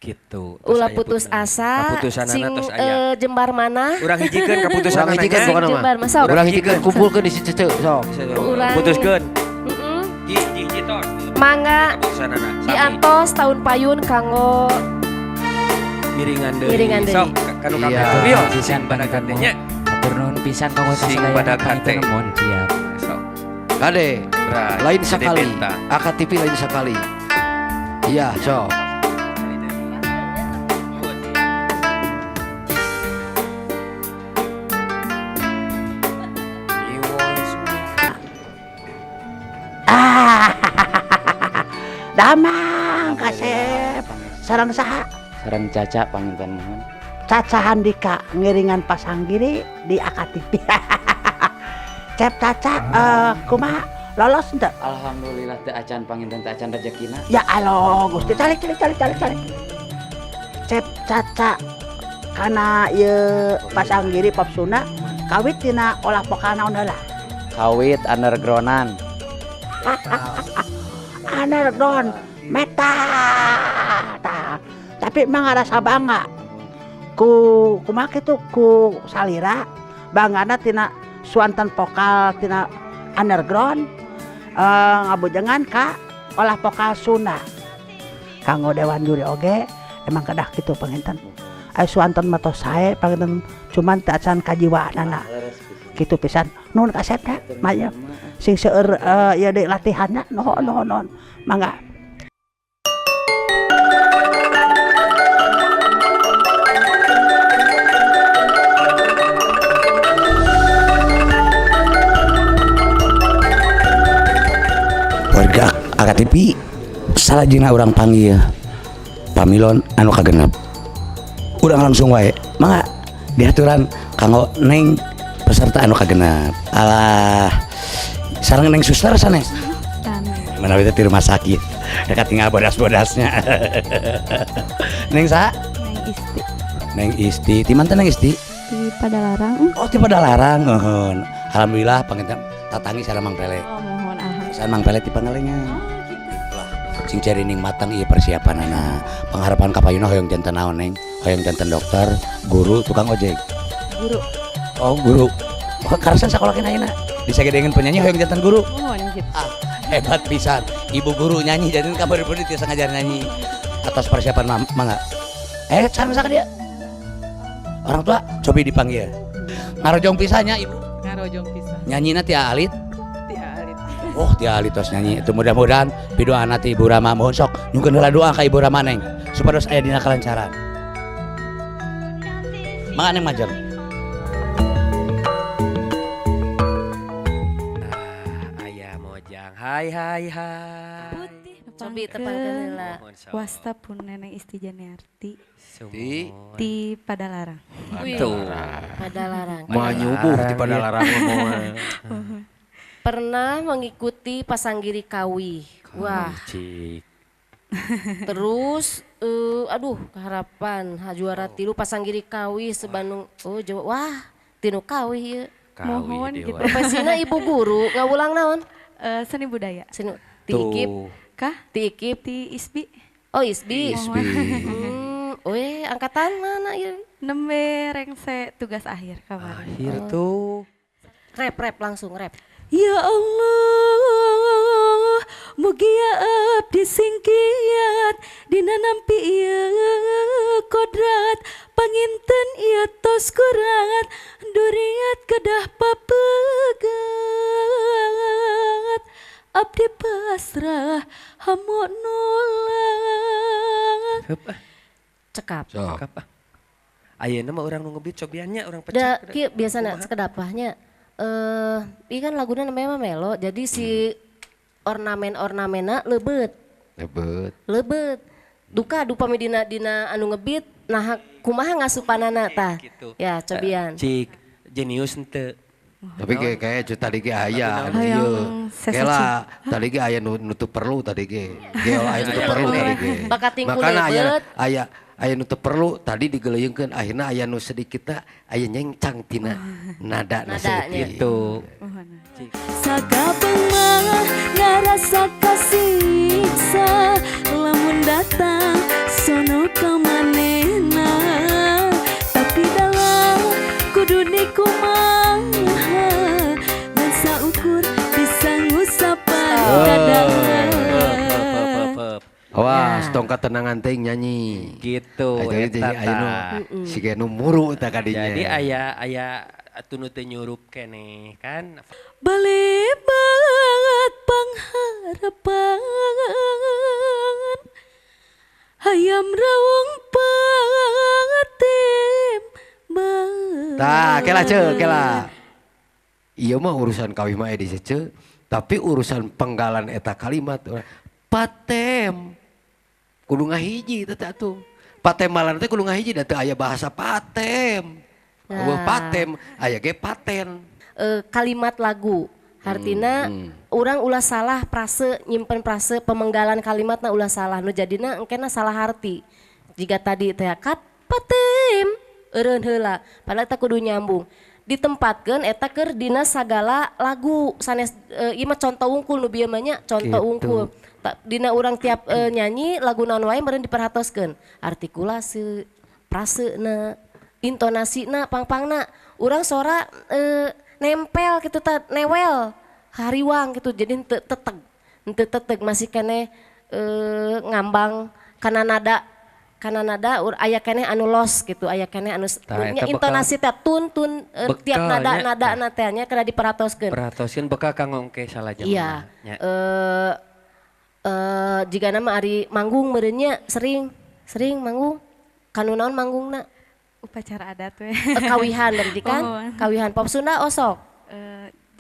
Gitu. Ulah putus asa. Sing jembar mana? Urang hijikeun kaputusan. Urang hijikeun pokona mah. Urang hijikeun kumpulkeun di situ sok. Putuskeun. Heeh. Ji tos. Mangga. Diantos tahun payun kanggo miringan deui. Sok kanu kabeh. Iya, pisan panganten nya. Hatur nuhun pisan kanggo sadaya panganten nuhun siap. Sok. Kade, lain sekali. AKTV lain sekali. Iya, sok. Damang kasep sareng saha? Sareng Caca panginten muhun. Caca Handika ngiringan pasanggiri di AKTV. Cep Caca kumaha lolos henteu? Alhamdulillah teu acan panginten teu acan rezekina. Ya Allah Gusti calik calik calik calik. Cep Caca kana ieu pasanggiri pop Sunda kawit tina olah vokal naon heula? Kawit undergroundan. Underground metal. Tapi emang ngarasa bangga ku kumaha kitu ku salira banggana tina suanten vokal tina underground ngabujengan ka olah vokal Sunda kanggo dewan juri oge emang kedah kitu panginten aya suanten mah tos sae panginten cuman teu acan kajiwaanana kitu pisan nuhun kasep nya maya sing seueur ieu deui latihanna nuhun nuhun nuhun mangga. Warga AKTV salajengna urang panggil pamilon anu kagenep. Urang langsung wae mangga diaturan kanggo neng peserta anu kagenep. Alah sareng neng suster sanes. Mana we teh di rumah sakit. Rek tinggal bodas-bodasnya. Neng saha? Neng Isti. Neng Isti. Ti mana Neng Isti? Di Padalarang. Oh, di Padalarang. Nuhun. Alhamdulillah panginten tatangi sareng Mang Pele. Oh, mohon alhamdulillah. Sareng Mang Pele ti Pangalengan. Oh, gitu. Lah, sing cerining matang ieu persiapanana. Pengharapan ka payuna hoyong janten naon Neng? Hoyong janten dokter, guru, tukang ojek. Guru. Oh, guru. Oh, karasan sakola kena ayeuna. Disagedengeun penyanyi hoyong janten guru. Mohon gitu. Ah, hebat pisan. Ibu guru nyanyi jadi kabar beri tiasa ngajar nyanyi. Atas persiapan mangga. Sareng saha dia? Orang tua cobi dipanggil. Ngarojong pisannya ibu. Ngarojong pisan. Nyanyina ti alit. Ti alit. Oh, ti alit tos nyanyi. Itu mudah-mudahan pidoana ti Ibu Rama mohon sok nyungkeun heula doa ka Ibu Rama Neng supados aya dina kalancaran. Mangga Neng majeng. Aya mojang. Hai hai hai. Cobi tepangkeun heula. Wasta pun Neneng Isti Janiarti. Di Padalarang. Tuh. Padalarang. Manyubuh di Padalarang ngomong. Pernah mengikuti Pasanggiri Kawi. Wah. Terus aduh harapan juara tilu Pasanggiri Kawi sebandung oh Jawa. Wah, tinu Kawi ieu. Mohon gitu. Profesina ibu guru ngawulang naon? Seni budaya. Seni ti IKIP. Kah? Ti IKIP, ti ISBI. Oh, ISBI. ISBI. Weh, angkatan mana ieu? Nembe rengse tugas akhir kamari. Akhir tuh. Rap rap langsung rap. Ya Allah, mugia abdi singkiat dina nampi ieu kodrat panginten ieu tos kurat duriat kedah papegat abdi pasrah hamu nolak. Cekap. Cekap. Ayeuna mah urang nu ngebeat cobiannya urang pecah. Da kieu biasana sekedapahnya. Ini kan laguna namanya mah melo, jadi si ornamen-ornamena lebet. Lebet. Lebet. Duka dupami dina dina anu ngebeat, nah kumaha ngasupanana tah. Gitu. Ya, cobian. Cik, jenius henteu. Tapi kayak tadi ge aya anu ieu. Kela tadi ge aya nu teu perlu tadi ge. Geo aya nu teu perlu tadi ge. Bakating ku Makana lebet. aya Aya nu teu perlu tadi digeleuyeungkeun, akhirna aya nu sedikitna aya nyengcang tina nada na Nadanya. saeutik. Gitu. Sakapeung mah ngarasa kasiksa lamun datang sono ka manehna, tapi dalam kudu dikumaha dan saukur bisa ngusapan dada. Awas, tong katenangan teh nyanyi. Gitu. Jadi eta jadi aya nu tah. siga nu muru tah kadinya. Jadi aya aya atuh nu teu nyurup keneh kan. Balik banget pangharapan hayam rawung patim. Tah, kela ceu, kela. Ieu mah urusan kawih mah di ceu, tapi urusan penggalan eta kalimat patem. Kudu ngahiji teh atuh. Patemalan teh kudu ngahiji da teu aya bahasa patem. Eueuh Nah. patem, aya ge paten. Kalimat lagu hartina urang ulah salah prase nyimpen prase pemenggalan kalimatna ulah salah nu jadina engkena salah arti jika tadi teh kat patem eureun heula padahal eta kudu nyambung ditempatkeun eta keur dina sagala lagu sanes, ieu mah contoh wungkul nu bieu mah nya contoh Gitu. wungkul. Dina urang tiap nyanyi lagu naon wae meureun diperhatoskeun artikulasi prasena intonasina pangpangna urang sora nempel gitu ta newel hariwang gitu jadi henteu teteg henteu teteg masih keneh ngambang kana nada aya keneh anu los gitu aya keneh anu Tah, nya eta bekal- intonasi teh tun tun tiap Bekal nada nya. nada na teh nya kena diperhatoskeun. Perhatoskeun bekal kanggo engke salajengna. Iya. Nya. Jika nama ari manggung meureunnya sering sering manggung kanu naon manggungna? Upacara adat we. Kawihan berarti kan? Mohon. Kawihan pop Sunda osok.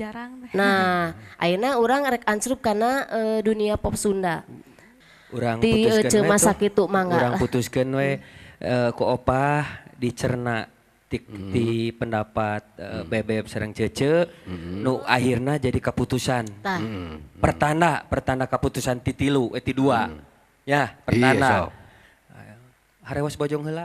Jarang teh. Nah, ayeuna urang rek ancrup kana dunia pop Sunda. Urang Ti putuskeun Ece we masa tuh. kitu mangga Urang lah. putuskeun we ku opah dicerna ti, ti pendapat Bebeb sareng Cece nu akhirna jadi keputusan. Tah. Pertanda pertanda keputusan ti tilu ti dua. Ya, pertanda. Iya, sok. Harewas bojong heula.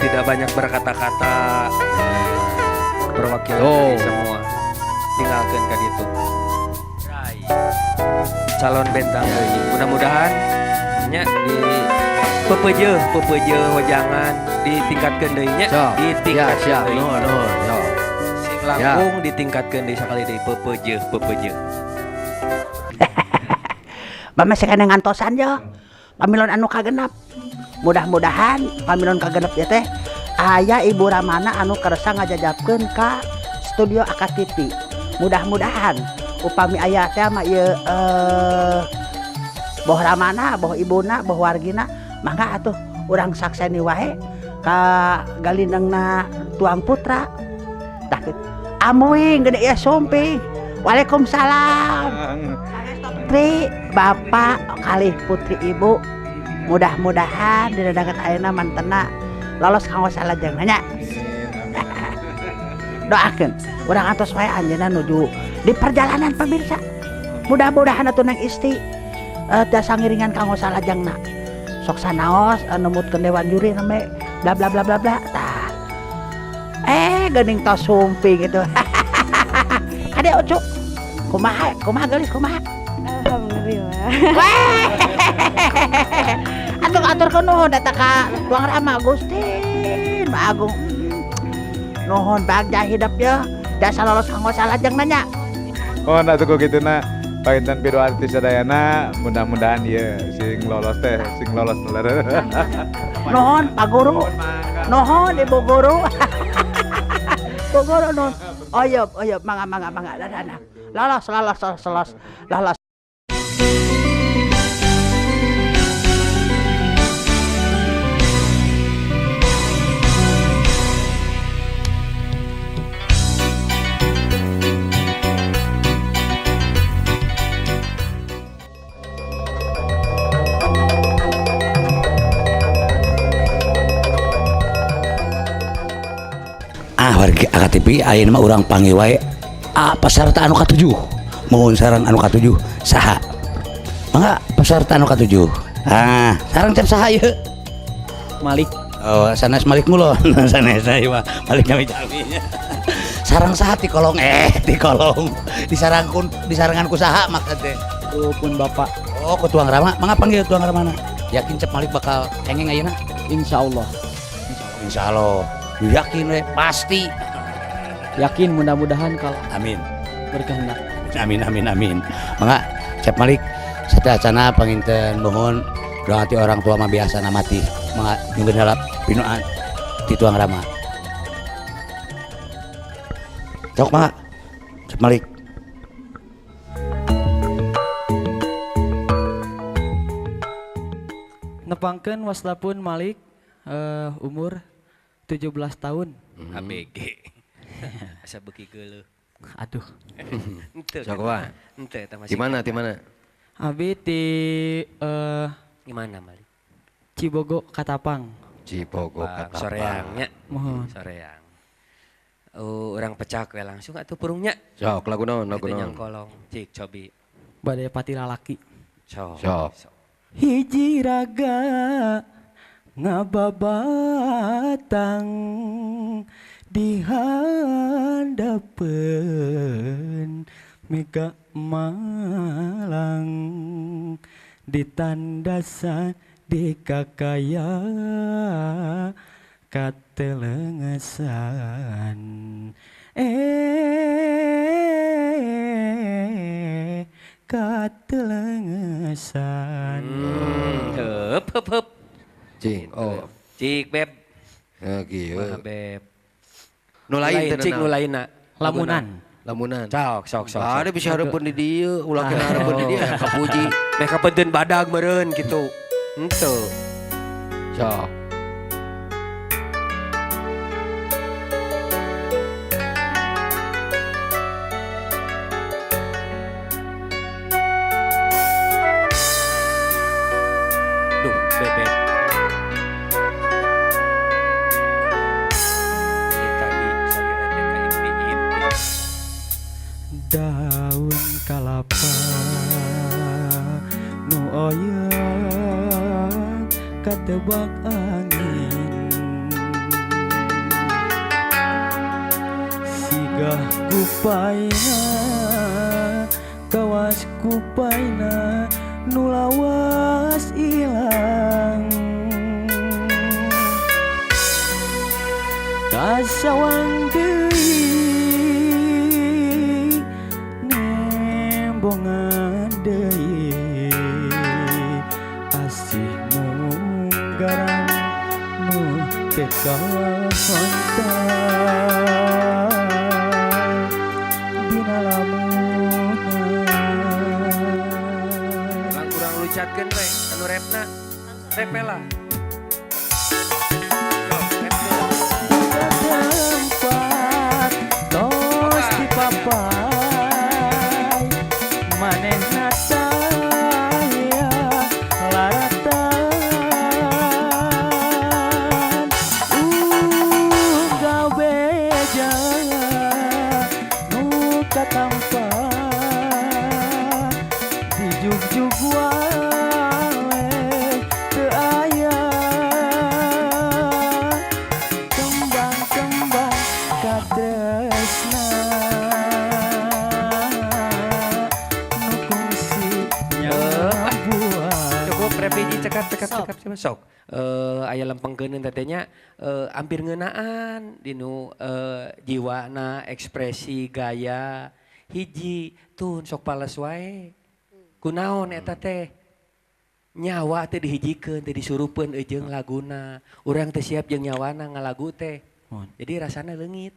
Tidak banyak berkata-kata. Perwakilan Oh. dari semua. Tinggalkan ka ditu. Calon bentang deui. Mudah-mudahan nya di pepeje, pepeje wejangan ditingkatkeun deui nya, Sok. ditingkatkeun Ya, siap. deui. Nuhun, nuhun, sok. Sing langkung ditingkatkeun deui sakali deui pepeje, pepeje. Mama sekana ngantosan yo. Pamilon anu kagenap. Mudah-mudahan pamilon kagenap ya teh aya Ibu Ramana anu kersa ngajajabkeun ka studio AKTV. Mudah-mudahan upami aya teh mah ieu boh Ramana, boh ibuna, boh wargina, mangga atuh urang sakseni wae ka galindengna Tuang Putra. Tah kitu. Amuing gede ieu sumping. Waalaikumsalam. Putri, Bapak, kalih putri Ibu, mudah-mudahan didadangan ayeuna mantena lolos kanggo salajengna nya. Doakeun urang atos wae anjeunna nuju di perjalanan pemirsa. Mudah-mudahan atuh Neng Isti tiasa ngiringan kanggo salajengna. Sok sanaos numutkeun dewan juri name bla bla bla bla bla. Tah. Geuning tos sumping gitu. Kade Ucu. Kumaha kumaha geulis kumaha? Alhamdulillah. Atuh aturkeun nuhun datang ka Tuang Rama Gusti Nu Agung. Nuhun bagja hidup ya. Jasa lolos kanggo salajengna nya. Oh, atuh ku kituna panginten pido artis sadayana mudah-mudahan ieu sing lolos teh sing lolos. Nuhun Pak Guru. Nuhun Ibu Guru. Bu Guru nuhun. Oyop oyop mangga mangga mangga dadah. Lolos lolos lolos lolos lolos. Ah, wargi AKTV ayeuna mah urang panggil wae A peserta anu katujuh. Mohon sareng anu katujuh saha? Mangga peserta anu katujuh. Ah, sareng cep saha ieu? Malik. Oh, sanes Malik Ngulon. Sanes ieu mah Malik jami-jami. Sareng saha ti kolong ti kolong. Disarangkun disarengan ku saha maksud teh? Ku pun bapak. Oh, ku Tuang Rama. Mangga panggil Tuang Ramana. Yakin Cep Malik bakal kengeng ayeuna? Insyaallah. Insyaallah. Yakin we, pasti. Yakin, mudah-mudahan kalau amin berkehendak. Amin amin amin. Mangga Cep Malik sateuacana panginten mohon doa ti orang tua mah biasa mati. Mangga nyungkeun heula pinoan ti Tuang Rama. Sok mangga Cep Malik. Nepangkeun waslapun Malik umur 17 tahun. ABG. Asa beuki geuleuh. Aduh. Henteu. Sok wae. Henteu eta masih. Di mana? Di mana? Abi di gimana Malik? Cibogo Katapang. Cibogo Katapang. Soreangnya. Mohon. Soreang. Urang pecak we langsung atuh purungnya. Sok lagu naon? Lagu naon? Nyangkolong. Cik cobi. Bade pati lalaki. Sok. Sok. Hiji raga ngababatang di handapeun mega malang ditandasan di kakaya katelengesan katelengesan. Heup heup heup. Cik, oh. Cik beb. Kieu. Beb. Nu lain cik nu lainna. Lamunan. Lamunan. Sok sok sok. Ada bisa hareupeun di dieu, ulah kena hareupeun di dieu kapuji. Meh kapenteun badag meureun kitu. Henteu. Sok. Duh, bebek. Ini tadi salira teh ka impi-impi. Daun kalapa nu oyang katebak angin sigah kupaina kawas kupaina nu lawas ilang kasawang deui nembongan deui asih munggaran nu teu kahontal dina lamunan. Kurang lucatkeun we anu repna. Rep lah. Tempat tos dipapai manehna saya laratan unggal beja nu katampa dijugjug wae teu aya kembang-kembang katresna nu kungsi nyabuan. Cukup rep hiji cekap cekap cekap cekap sok. Aya lempengkeuneun teh nya hampir ngeunaan dinu jiwana ekspresi gaya hiji tun sok pales wae. Kunaon eta teh? Nyawa teh dihijikeun teh disurupeun jeung laguna. Urang teh siap jeung nyawana ngalagu teh. Jadi rasana leungit.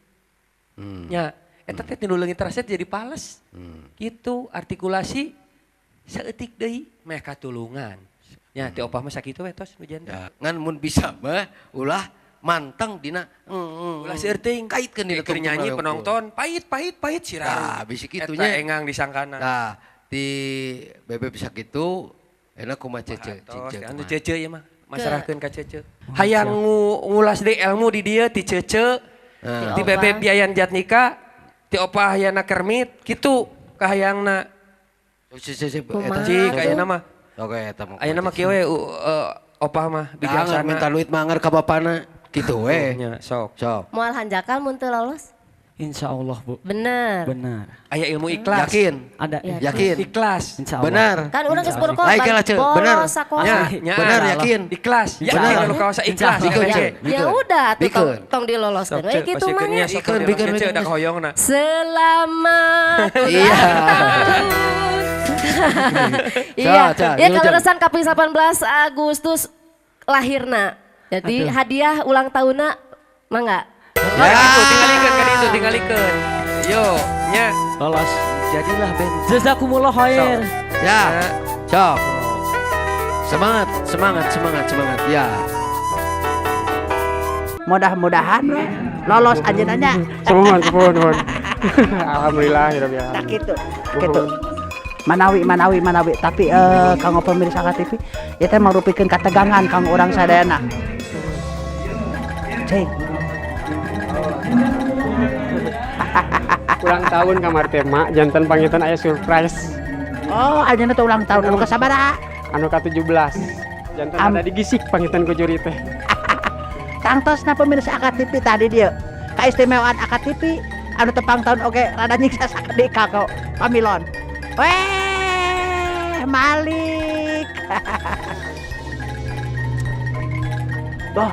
Nya eta teh tinu leungit rasa jadi pales. Gitu artikulasi saeutik deui meh katulungan. Nya ti opah mah sakitu we tos nu janten. Ya, ngan mun bisa mah ulah manteng dina ulah seueur teuing kaitkeun dina keur nyanyi penonton pahit pahit pahit siraru. Tah bisi kitu nya eta engang disangkana. Tah ti bebe bisa kitu enak kumaha cece cece. Anu cece ieu mah masarahkeun ka cece. Hayang ngulas deui ilmu di dieu ti cece. Ti bebe Yayan Jatnika Ti opah hayana kermit kitu kahayangna. Cik ayeuna mah. Oke eta mah. Ayeuna mah kieu we opah mah bijaksana. Minta duit mah ka bapana kitu we. Nya sok. Sok. Moal hanjakal mun teu lolos? Insya Allah Bu. Bener. Benar. Aya ilmu ikhlas. Yakin. Ada. Yakin. Ikhlas. Insya Allah. Benar. Kan urang geus berkorban. Benar. Benar yakin. Ikhlas. Yakin anu kawas ikhlas. Ya udah tuh tong diloloskeun we kitu mah nya. Bikeun da hoyongna. Selamat Iya. Iya. Ya kaleresan kaping 18 Agustus lahirna. Jadi hadiah ulang tahunna mangga. Ya, gitu, tinggalikeun kan itu, tinggalikeun. Yo, nya. Lolos. Jadilah band. Jazakumullah khair. Ya. Sok. Semangat, semangat, semangat, semangat. Ya. Mudah-mudahan we lolos anjeunna nya. Suhun, suhun, suhun. Alhamdulillah ya Rabbil alamin. Tak kitu. Kitu. Manawi manawi manawi tapi kanggo pemirsa KTV ieu teh marupikeun kategangan kanggo urang sadayana. Cek. Ulang tahun kamar tema jantan pangitan aya surprise. Oh, anjeunna teh ulang tahun anu kasabaraha? Anu ka-17. Jantan ada digisik pangitan ku juri teh. Tangtosna pemirsa AKTV tadi dia. Kaistimewaan AKTV anu tepang tahun oge rada nyiksa sakedik ka pamilon. Weh, Malik. Boh.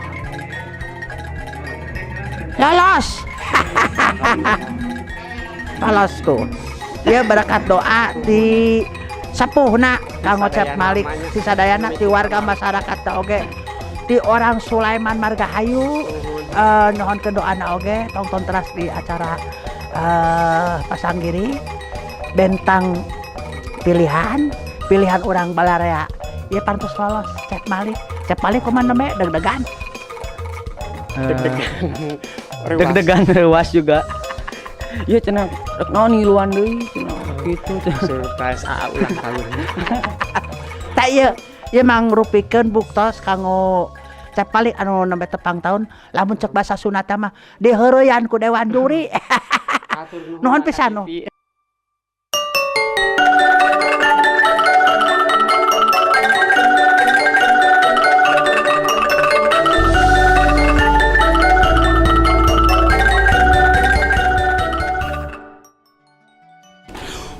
Lolos. Lolos tuh. Dia berkat doa di sepuhna Kang Ocep Malik si sadayana di warga masyarakat oge di orang Sulaiman Margahayu nuhunkeun doana oge tonton teras di acara Pasanggiri bentang pilihan pilihan orang Balarea ieu pantes lolos Cep Malik. Cep Malik kumaha nembe deg-degan. Deg-degan reuas juga. Iya cenah rek naon ngiluan deui cenah kitu surprise ulang tahun. Tah ieu ieu mangrupikeun buktos kanggo Cep Malik anu nembe tepang tahun lamun cek basa Sunda mah diheureyan ku dewan juri. Nuhun pisan nu.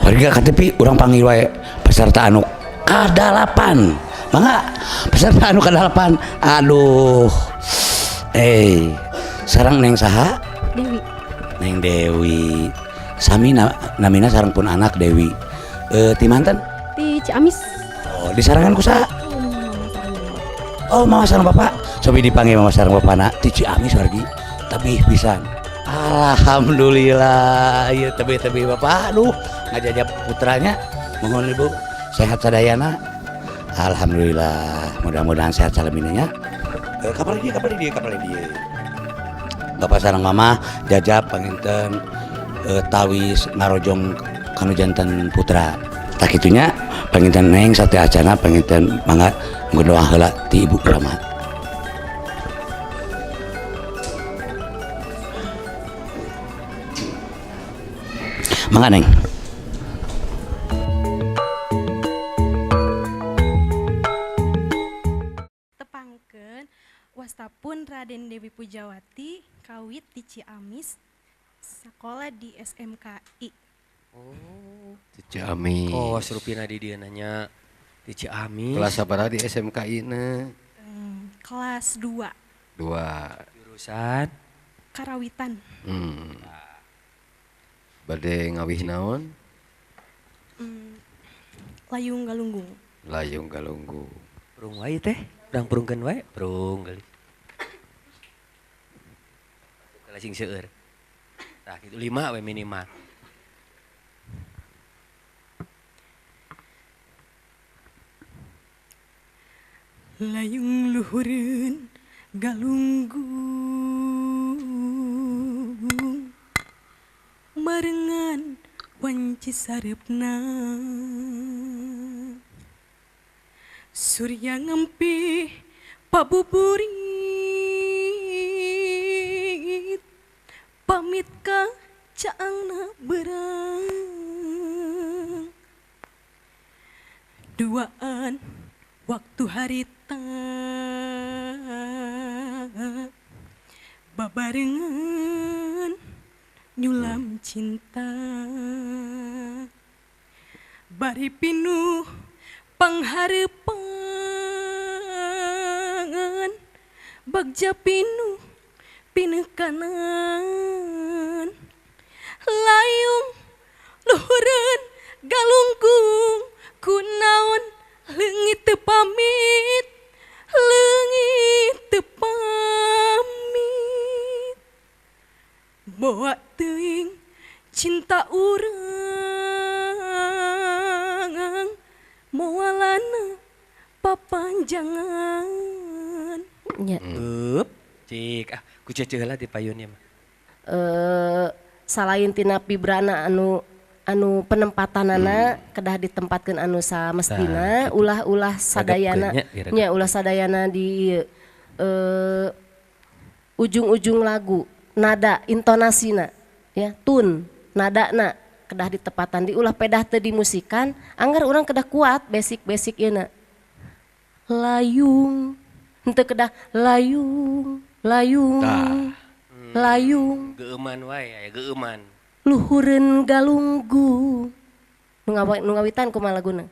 Warga KTP urang panggil wae peserta anu ka-8. Mangga peserta anu ka-8. Aduh. Sareng neng saha? Dewi. Neng Dewi. Sami namina sareng pun anak Dewi. Ti manten? Ti Ciamis. Oh, disarangan ku saha? Oh, mama sareng bapak. Cobi dipanggil mama sareng bapana ti Ciamis wargi. Tebih pisan. Alhamdulillah, ieu tebih-tebih bapak. Aduh, ngajajab putranya. Mohon ibu sehat sadayana. Alhamdulillah, mudah-mudahan sehat salamina nya. Kapan dia, kapan dia, kapan dia. Bapak sareng mama jajab panginten tawis ngarojong kanu janten putra. Tak kitunya panginten neng satya acana panginten mangga ngdoa heula ti ibu Rama. Mangga neng. Tepangkeun wastapun Raden Dewi Pujawati kawit di Ciamis sekolah di SMKI. Oh, di Ciamis. Oh, serupina di dieu nanya di Ciamis. Kelas sabaraha di SMKI na? Kelas 2. 2. Jurusan Karawitan. Bade ngawih naon? Layung Galunggung. Layung Galunggung. Prung wae teh, urang prungkeun wae, prung geuli. Sing seueur. Tah kitu 5 we minimal. Layung luhureun galunggung marengan wanci sareupna surya ngempih pabuburit pamit ka caangna berang. Duaan waktu harita babarengan nyulam cinta, bari pinuh pangharepan, bagja pinuh pinekanan, layung luhureun galunggung kunaon leungit teu pamit, leungit teu pamit, boa teuing cinta urang moalana papanjangan. Nya. Up, cik ah ku cece heula di payun ieu mah. Salain tina vibrana anu anu penempatanana kedah ditempatkeun anu samestina, Tah, gitu. ulah-ulah sadayana Diregepkeun nya, nya, ulah sadayana di ujung-ujung lagu nada intonasina ya, tune nadana kedah ditepatan di, ulah pedah teu dimusikan, anggar urang kedah kuat basic-basic ieu na. Layung henteu kedah layung layung Tah. Layung Geueuman wae aya geueuman. Luhureun galunggu. Nu ngawitan kumaha laguna?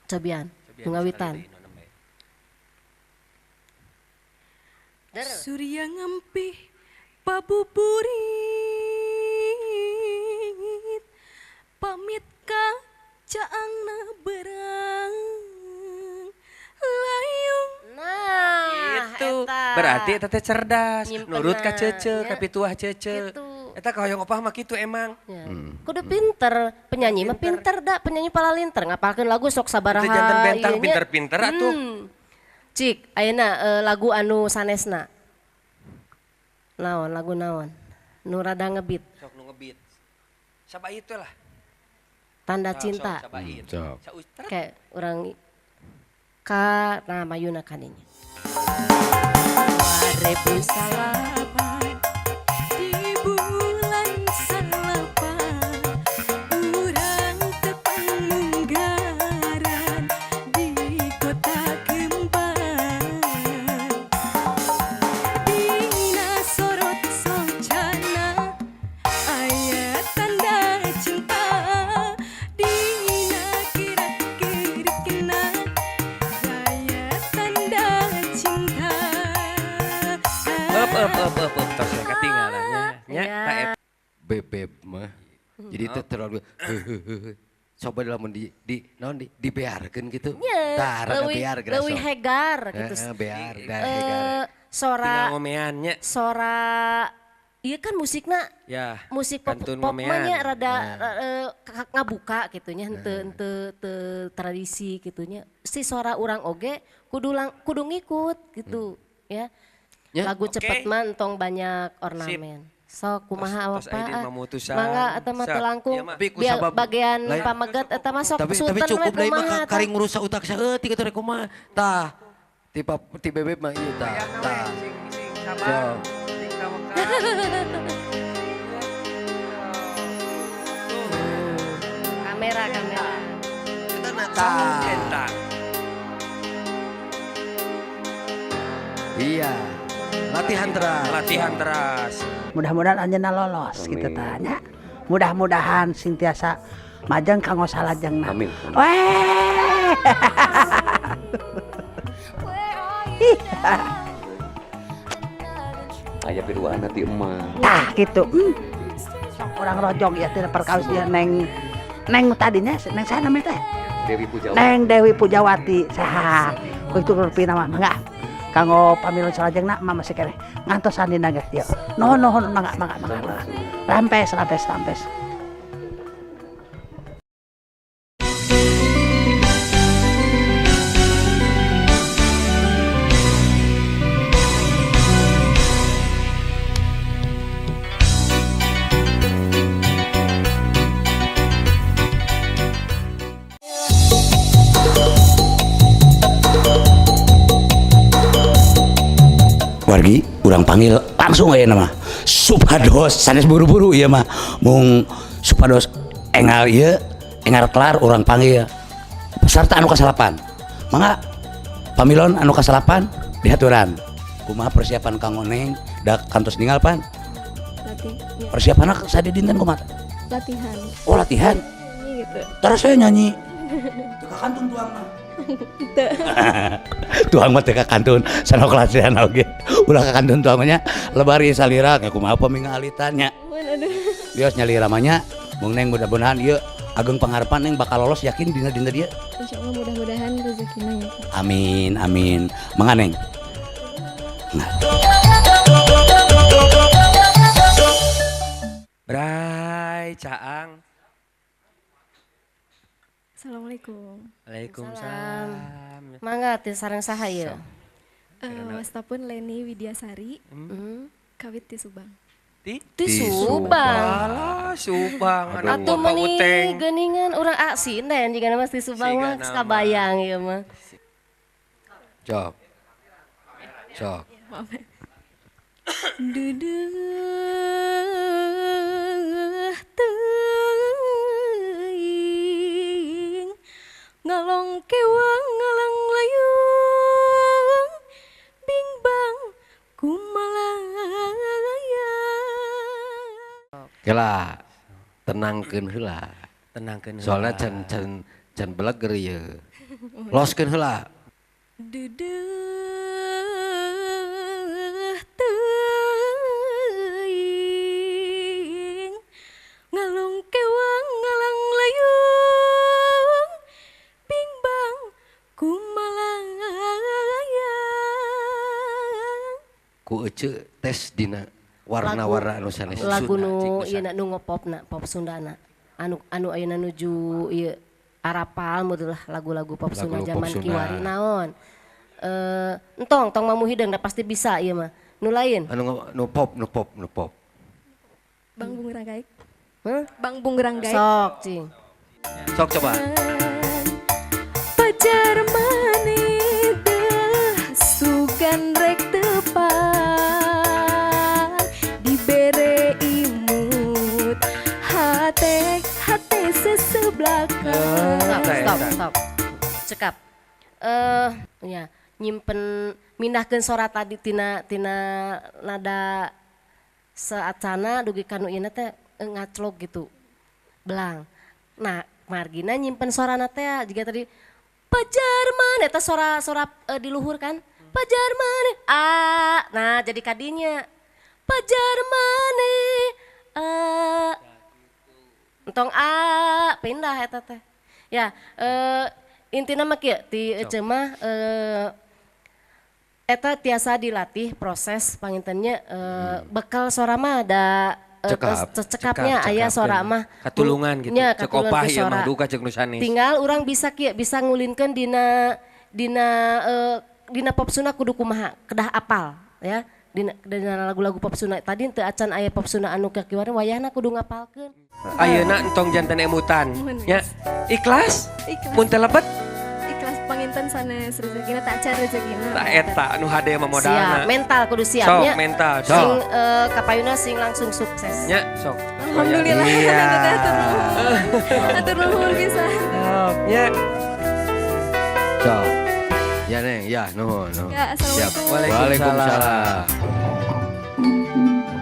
Cobian, nu ngawitan. Surya ngampih pabuburit, pamit ka caangna berang, layung. Nah, Itu eta. berarti eta teh cerdas, Nyimpenna, nurut ka cece, nya. ka pituah cece. Gitu. Eta kahoyong opah mah kitu emang. Ya. Kudu pinter, penyanyi mah pinter da, penyanyi palalinter ngapalkeun lagu sok sabaraha. Itu janten bentang ieu nya. pinter-pinter atuh. Cik, ayeuna lagu anu sanesna. Naon lagu naon? Nu rada ngebeat. Sok nu ngebeat. Sabait we lah. Tanda Sok, cinta. sok, sabait. Sok. Saus- Kayak urang ka nah mayuna kadinya. 2009 di bulan salapan, urang tepang munggaran di kota kembang. Dina sorot socana aya tanda cinta, dina gerak-gerikna aya tanda cinta. Up up up up up tos we katinggalan nya. Nya Ya. ta eta. Bebeb mah. Jadi teh terlalu coba lamun di naon di dibearkeun gitu. Nya, Tah rada leuwih bear geura leuwih sok. hegar gitu. Heeh, bear, da hegar. Sora Tinggal ngomean nya. Sora iya kan musikna, Ya. musik pop Kantun pop mah ngomean. nya rada ngabuka gitu nya, henteu henteu teu tradisi gitu nya. Si sora urang oge kudu lang, kudu ngikut gitu ya. Ya. Lagu Oke. cepet mah entong banyak ornamen. Sok kumaha Tos apa Aidin ah. mamutusan. Mangga eta mah Sok, teu langkung. ieu mah. Tapi ku Biar sabab bagian lain- pameget eta mah sok Tapi sultan tapi cukup we deui mah kumaha tah. karing ngurusak utak saeutik atuh rek kumaha. Tah. Ti ti bebeb mah ieu tah. Tah. Sing sabar, Sok. sing tawakal. Kamera kamera. Tah. Eta. Iya. Latihan terus. Latihan terus. Mudah-mudahan anjeunna lolos gitu tanya. Mudah-mudahan sing tiasa majeng kanggo salajengna. Amin. Weh. Aya piduaan ti emak. Tah gitu. Sok urang rojong ya tina perkawis ieu Neng Neng tadinya Neng saha namanya teh? Dewi Pujawati. Neng Dewi Pujawati. Saha? Ku itu rupina mah mangga. Kanggo pamilu salajengna mah masih keneh. Ngantosan dina ge ieu. Nuhun nuhun mangga mangga mangga. Mangga. Rampes rampes rampes. Wargi, urang panggil langsung aya nama. Supados sanes buru-buru ieu mah, mung supados engal ieu engal kelar urang panggil peserta anu kasalapan. Mangga, pamilon anu kasalapan dihaturan. Kumaha persiapan kanggo Neng? Da kantos ninggal pan? Latih ya. Persiapanna sadidinten kumaha? Latihan. Oh, latihan. Nyanyi gitu. Terus saya nyanyi. Teu kantun tuang mah. Teu. Tuang mah teu kantun, sanok latihan oge. Ulah ka kantun tuang mah nya, lebari salira kayak kumaha pami ngaalitan nya. Aduh. Bios nyalira mah nya, mung Neng mudah-mudahan ieu ageng pangharapan Neng bakal lolos, yakin dina dina dia. Insya Allah, mudah-mudahan rezekina ya. Amin, amin. Mangga, Neng. Nah. Bray, Caang. Assalamualaikum. Waalaikumsalam. Mangga, teh sareng saha ieu? Wastapun Leni Widyasari. Kawit di Subang. Ti? Ti Subang. Alah, Subang. Aduh, Atuh Bapak meuni Uteng. geuningan urang sinden jigana mah ti Subang mah Sigana mah. Kabayang ieu mah. Sok. Sok. Maaf. Deudeuh teuing ngalong kewang ngalang layung bingbang kumalaya. Kela, tenangkeun heula. Tenangkeun heula. Soalnya can can can beleger ieu. Loskeun heula. Deudeuh teuing ngalong kewang ngalang layung bingbang kumalaya. Ku ece tes dina warna-warna anu sanes. Lagu Sunda, nu cik, nu ieu na nu ngopopna, pop Sundana. Anu anu ayeuna nuju ieu arapal modellah lagu-lagu pop Sunda Lagu pop zaman Sunda. Kiwari naon. Entong tong mamu hideung da pasti bisa ieu mah. Nu lain? Anu nu pop, nu pop, nu pop. Bang Bung Ranggaik. Hah? Bang Bung Ranggaik. Sok, cing. Sok coba. Pacar maneh deh sugan rek tepang dibere imut hate hate seseblakan. Stop, stop, stop. Cekap. Ya, nyimpen mindahkeun sora tadi tina tina nada saacana dugi ka nu ieu teh ngaclok gitu. Belang. Nah, margina nyimpen sorana teh jiga tadi pajar maneh eta sora sora di luhur kan. Pajar maneh a. Nah, jadi kadinya pajar maneh a. Entong a pindah eta teh. Ya, intina mah kieu ti ece mah eta tiasa dilatih proses pangintennya bekal sora mah da Cekap. tos cekapnya Cekap, aya cekap, sora kan. Mah. Katulungan gitu. Nya, Cek katulungan opah ku ieu mah sora. duka cek nu sanes. Tinggal urang bisa kieu, bisa ngulinkeun dina dina dina pop Sunda kudu kumaha, kedah apal ya. Dina, dina lagu-lagu pop Sunda tadi teu acan aya pop Sunda anu kakiwari wayahna kudu ngapalkeun. Ayeuna entong janten emutan. Mohon, Ya. Ikhlas? Ikhlas. Mun teu lebet Ikhlas, panginten sanes rezekina tak acan rezekina. tah eta nu hade mah modalna. Siap, mental kudu siap Sok nya. mental, Sing sok. kapayuna sing langsung sukses. Nya, sok. Alhamdulillah. Iya. Atur nuhun. Atur nuhun pisan. Sok, nya. Sok. Ya Neng, ya nuhun, nuhun. Ya, Siap. assalamualaikum. Waalaikumsalam.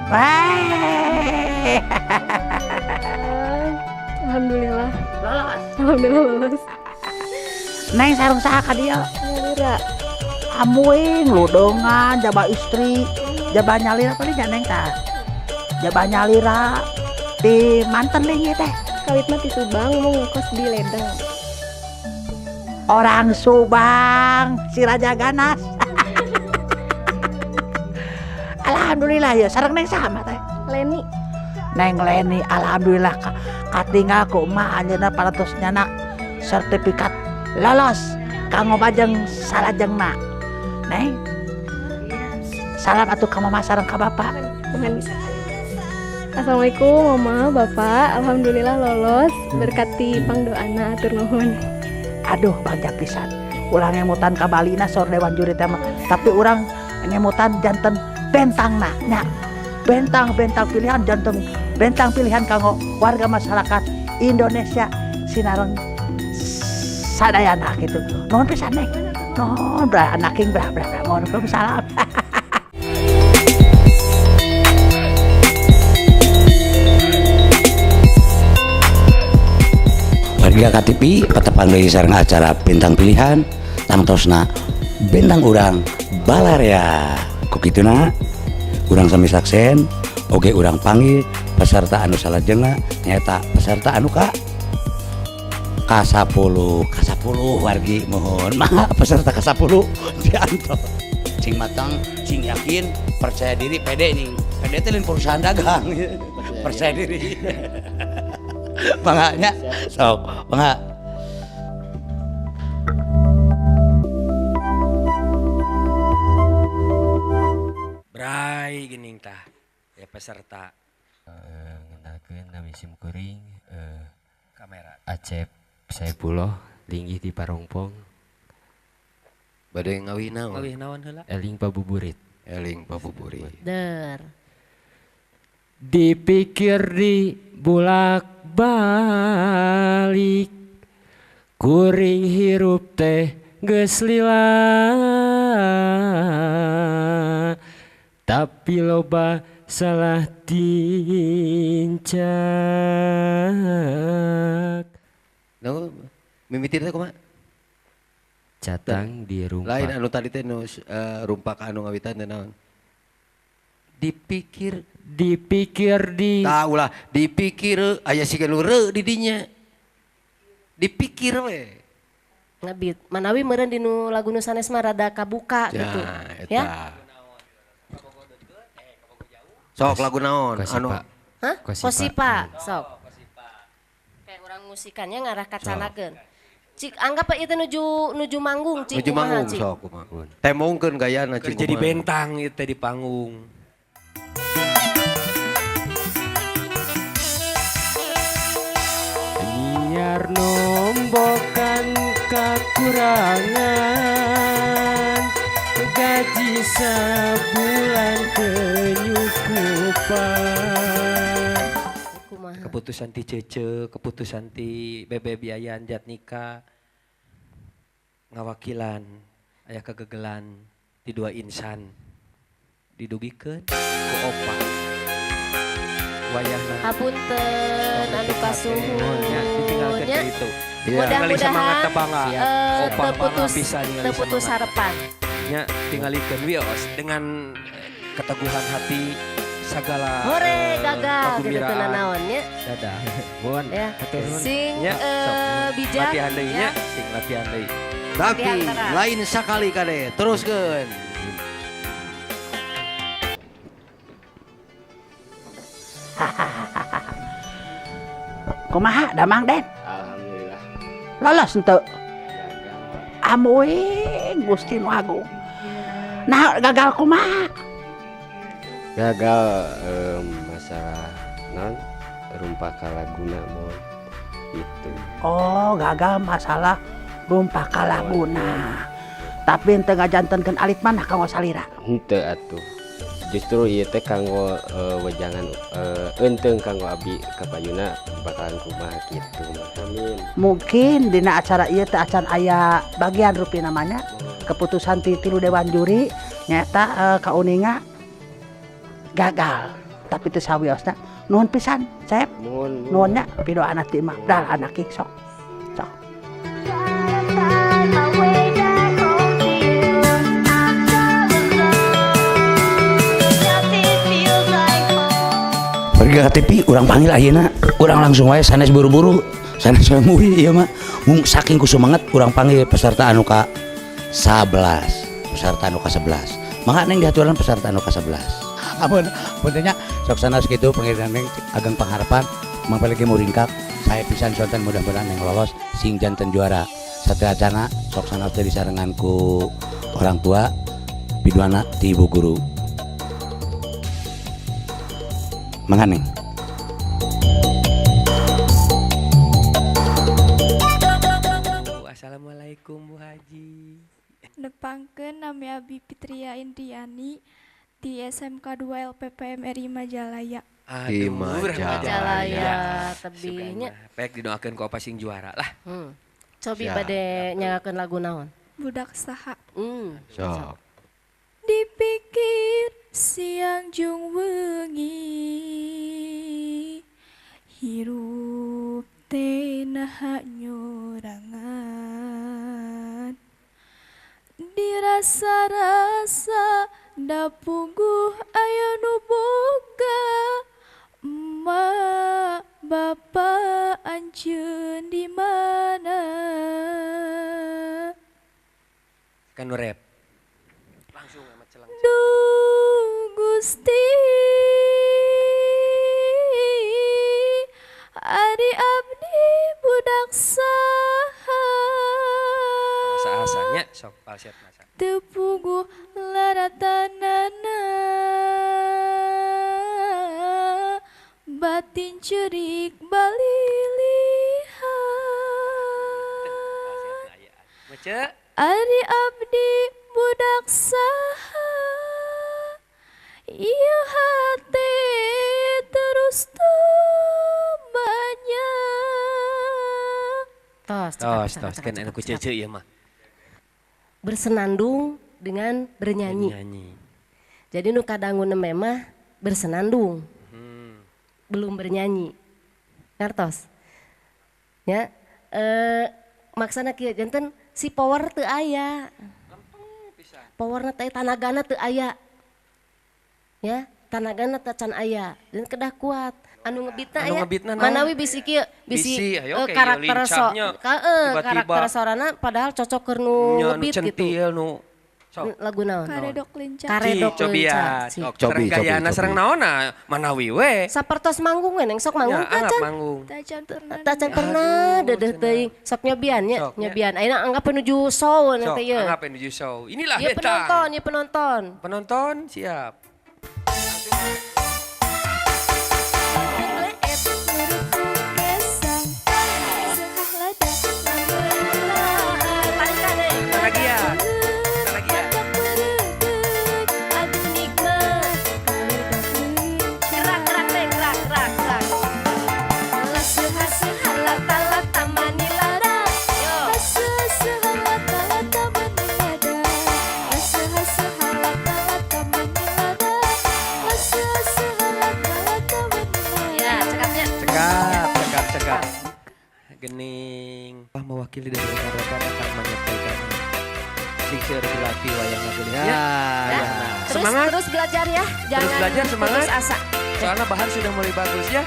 Wah. Alhamdulillah. Lolos. Alhamdulillah lolos. Neng sareng saha ka dieu? Nyalira. Amuing ludongan jaba istri, jaba nyalira paling nya Neng tah. Jaba nyalira di manten lingi teh. Kawit mah ti Subang mau ngekos di Ledeng. Orang Subang, si Raja Ganas. Alhamdulillah ya, sareng Neng sama teh. Leni. Neng Leni, alhamdulillah katinggal ku emak anjeunna parantos nyanak sertifikat lolos kanggo majeng salajengna. Neng, salam atuh ka mama sareng ka bapak. Mohon. Assalamualaikum Mama, Bapak. Alhamdulillah lolos berkati pangdoana, atur nuhun. Aduh, bagja pisan. Ulah ngemutan ka Bali na sor dewan juri teh mah. Tapi urang ngemutan janten bentangna nya. Bentang-bentang pilihan janten bentang pilihan kanggo warga masyarakat Indonesia sinareng sadayana gitu. Nuhun pisan, Neng. Nuhun, brah anaking, brah brah brah. Mohon salam. Warga KTP patepang deui sareng acara Bintang Pilihan, tangtosna bentang urang balarea. Ku kituna urang sami saksen oge urang panggil peserta anu salajengna, nyaeta peserta anu ka 10, ka 10. Wargi, mohon maaf, peserta ka 10 diantos. Cing matang, cing yakin, percaya diri, pede nih. Pede teh lain perusahaan dagang, percaya diri. Mangga nya, sok mangga. Bray geuning tah ya peserta. Ngenalkeun nami sim kuring Kamera. Acep Saipullah, linggih di Parongpong. Bade ngawih naon? Ngawih naon heula? Eling pabuburit. Eling pabuburit. Der. Dipikir di bulak balik, kuring hirup teh geus lila, tapi loba salah tincak. Nu mimitir teh kumaha? Catang di rumpak. Lain anu tadi teh nu rumpak anu ngawitan teh naon? Dipikir dipikir di Tah ulah dipikir, aya siga nu reu di dinya. Dipikir we. Ngebit. Manawi meureun dinu lagu nu sanes mah rada kabuka Ya, gitu. eta. Ya. Sok lagu naon? Kosipa. Anu Hah? Kosipa. Kosipa, sok. Kayak urang musikannya ngarah kacanakeun. Cik, anggap ieu teh nuju nuju manggung, cik, Nuju kumaha, manggung cik? sok kumaha. Temongkeun gayana Keur cing jadi kumaha. bentang ieu teh di panggung. Nyiar nombokan kakurangan, gaji sebulan kenyukupan. Kumaha? Keputusan ti Cece, keputusan ti Bebe Biayan Jatnika ngawakilan aya kegegelan di dua insan didugikeun ku opa wayahna. Hapunten anu kasuhun nya ditinggalkeun nya. ka itu. Iya. Ningali semangat Mudah-mudahan teh bangga. Opa bangga terputus bisa ningali terputus semangat. harapan. Nya tingalikeun wios dengan keteguhan hati segala Hore gagal gitu teu kagumbiraan. nanaon nya. Dadah. Mohon. Ya. Hatur nuhun. Sing Nya, sok. bijak Latihan deui ya. nya, sing latihan deui. Tapi Latihan terus. lain sakali kade, teruskeun. Kumaha damang, Den? Alhamdulillah. Lolos henteu? Amuing Gusti nu Agung. Nah, gagal kumaha? Gagal masalah non rumpaka laguna mohon itu. Oh, gagal masalah rumpaka laguna. Tapi henteu ngajantenkeun alit manah kanggo salira? Henteu atuh. Justru ieu teh kanggo wejangan eunteung kanggo abi kapayuna bakalan kumaha kitu. Amin. Mungkin dina acara ieu teh acan aya bagian rupi namanya keputusan ti tilu dewan juri nyaeta kauninga gagal. Tapi teu sawiosna, nuhun pisan, Cep. Nuhun. Nuhun nya pidoana ti imah. Dal anak sok. Sok. Warga TV, urang panggil ayeuna, urang langsung wae, sanes buru-buru, sanes we muhi ieu mah. Mung saking ku semangat urang panggil peserta anu ka 11, peserta anu ka 11. Mangga, Neng, diaturan peserta anu ka 11. Amun punten nya, sok sanes kitu pangiriman Neng ageng pangharapan mang lagi muringkak saya pisan sonten, mudah-mudahan Neng lolos sing janten juara. Sateuacana sok sanes teh disarengan ku orang tua, piduana ti ibu guru. Mangga, Neng. Assalamualaikum, Bu Haji. Nepangkeun nami abi Fitria Indriani. Ti SMK 2 LPPM RI Majalaya. Di Aduh, Majalaya tebihnya. Pek didoakeun ku apa sing juara lah. Cobi Siap. bade nyangakeun lagu naon? Budak saha. Sok. Dipikir siang jung wengi, hirup teh naha nyorangan, dirasa-rasa da puguh aya nu boga emak bapak anjeun di mana. Kan rap. Langsung amat celang. Duh Gusti, ari abdi budak saha, Asa-asanya sok falset masa. Teu puguh laratanana, batin cerik balilihan. Mece. Ari abdi budak saha, ieu hate terus tumanya. Tos, Tos, tos kan anu ku cece ieu mah. Bersenandung dengan bernyanyi. Nyanyi. Jadi nu kadangu nembe mah bersenandung. Belum bernyanyi. Ngartos. Ya, maksana kieu janten si power teu aya. Powerna teh tanagana teu aya. Ya, tanagana teh can aya dan kedah kuat. Anu ngebitna Anu aya. ngebitna naon? Manawi bisi kieu, bisi Bisi, ayo kayak karakter so, lincahnya. ka, Tiba-tiba. karakter sorana padahal cocok keur nu Nya, nu ngebit gitu. centil nu sok. Lagu naon? Karedok lincah. Karedok Ci, cobi ya. lincah. Ci. Sok, Cobi, sareng cobi, gayana cobi. sareng naonna manawi we. Sapertos manggung we neng sok manggung Ya, teh anggap can. manggung. Tacan pernah. Tacan pernah dedeh teuing sok nyobian nya, Sok, nya. nyobian. Ayeuna anggap menuju show Sok, nanti ye. anggap menuju show. Inilah Ieu bentang. penonton, ieu penonton. Penonton siap. Lagi ya. Lagi ya. Aduh nikmat. Gerak gerak neng, gerak gerak gerak. Ya, cekapnya. Cekap, cekap, cekap. Gening. Wah, mewakili dari rekan-rekan akan menyampaikan sing seueur dilatih wayang gelis. Ya. Ya. Ya. Terus Semangat. terus belajar ya, jangan Terus belajar semangat. putus asa. Soalnya bahan sudah mulai bagus ya.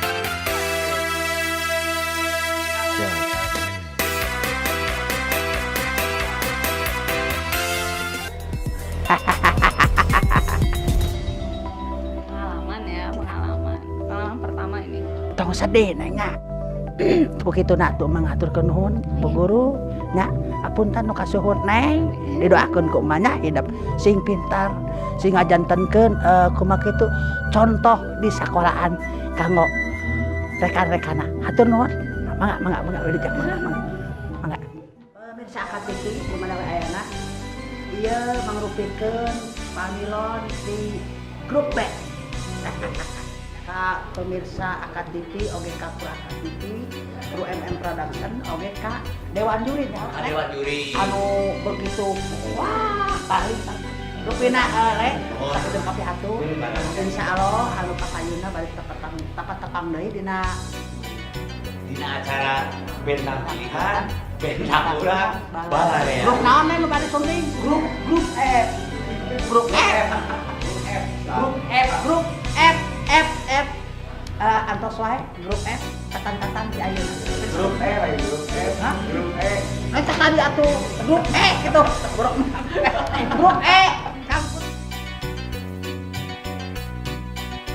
Siap. Pengalaman ya, pengalaman. Pengalaman pertama ini. Tong sedih neng nya. Begitu nak tuh mengaturkeun nuhun Bu Guru nya, apunten nu kasuhun neng, didoakeun ku emak nya hidup sing pintar, sing ngajantenkeun kumaha kitu contoh di sekolahan kanggo rekan-rekanna. Hatur nuhun. Mangga mangga mangga wilujeng mangga mangga. Mangga. Pemirsa Akad TV di mana we ayana ieu mangrupikeun pamilon di grup B. Ka pemirsa Akad TV, oge ka Kru Akad TV, Kru MM Production, oge ka Dewan Juri nya. Ka Dewan Juri. Anu begitu wah paling rupina le sakitu kapi atuh. Insyaallah anu kapayunna balik tepang tepang deui dina Dina acara bentang pilihan, bentang urang, balarea. Grup naon nu bade sumping? Grup grup E. Grup F. Grup F, grup F, F, F. Antos wae grup F, tatan-tatan di ayeuna. Grup E lagi, grup E. Hah? Grup E. Lain tadi atuh grup E gitu. Grup E.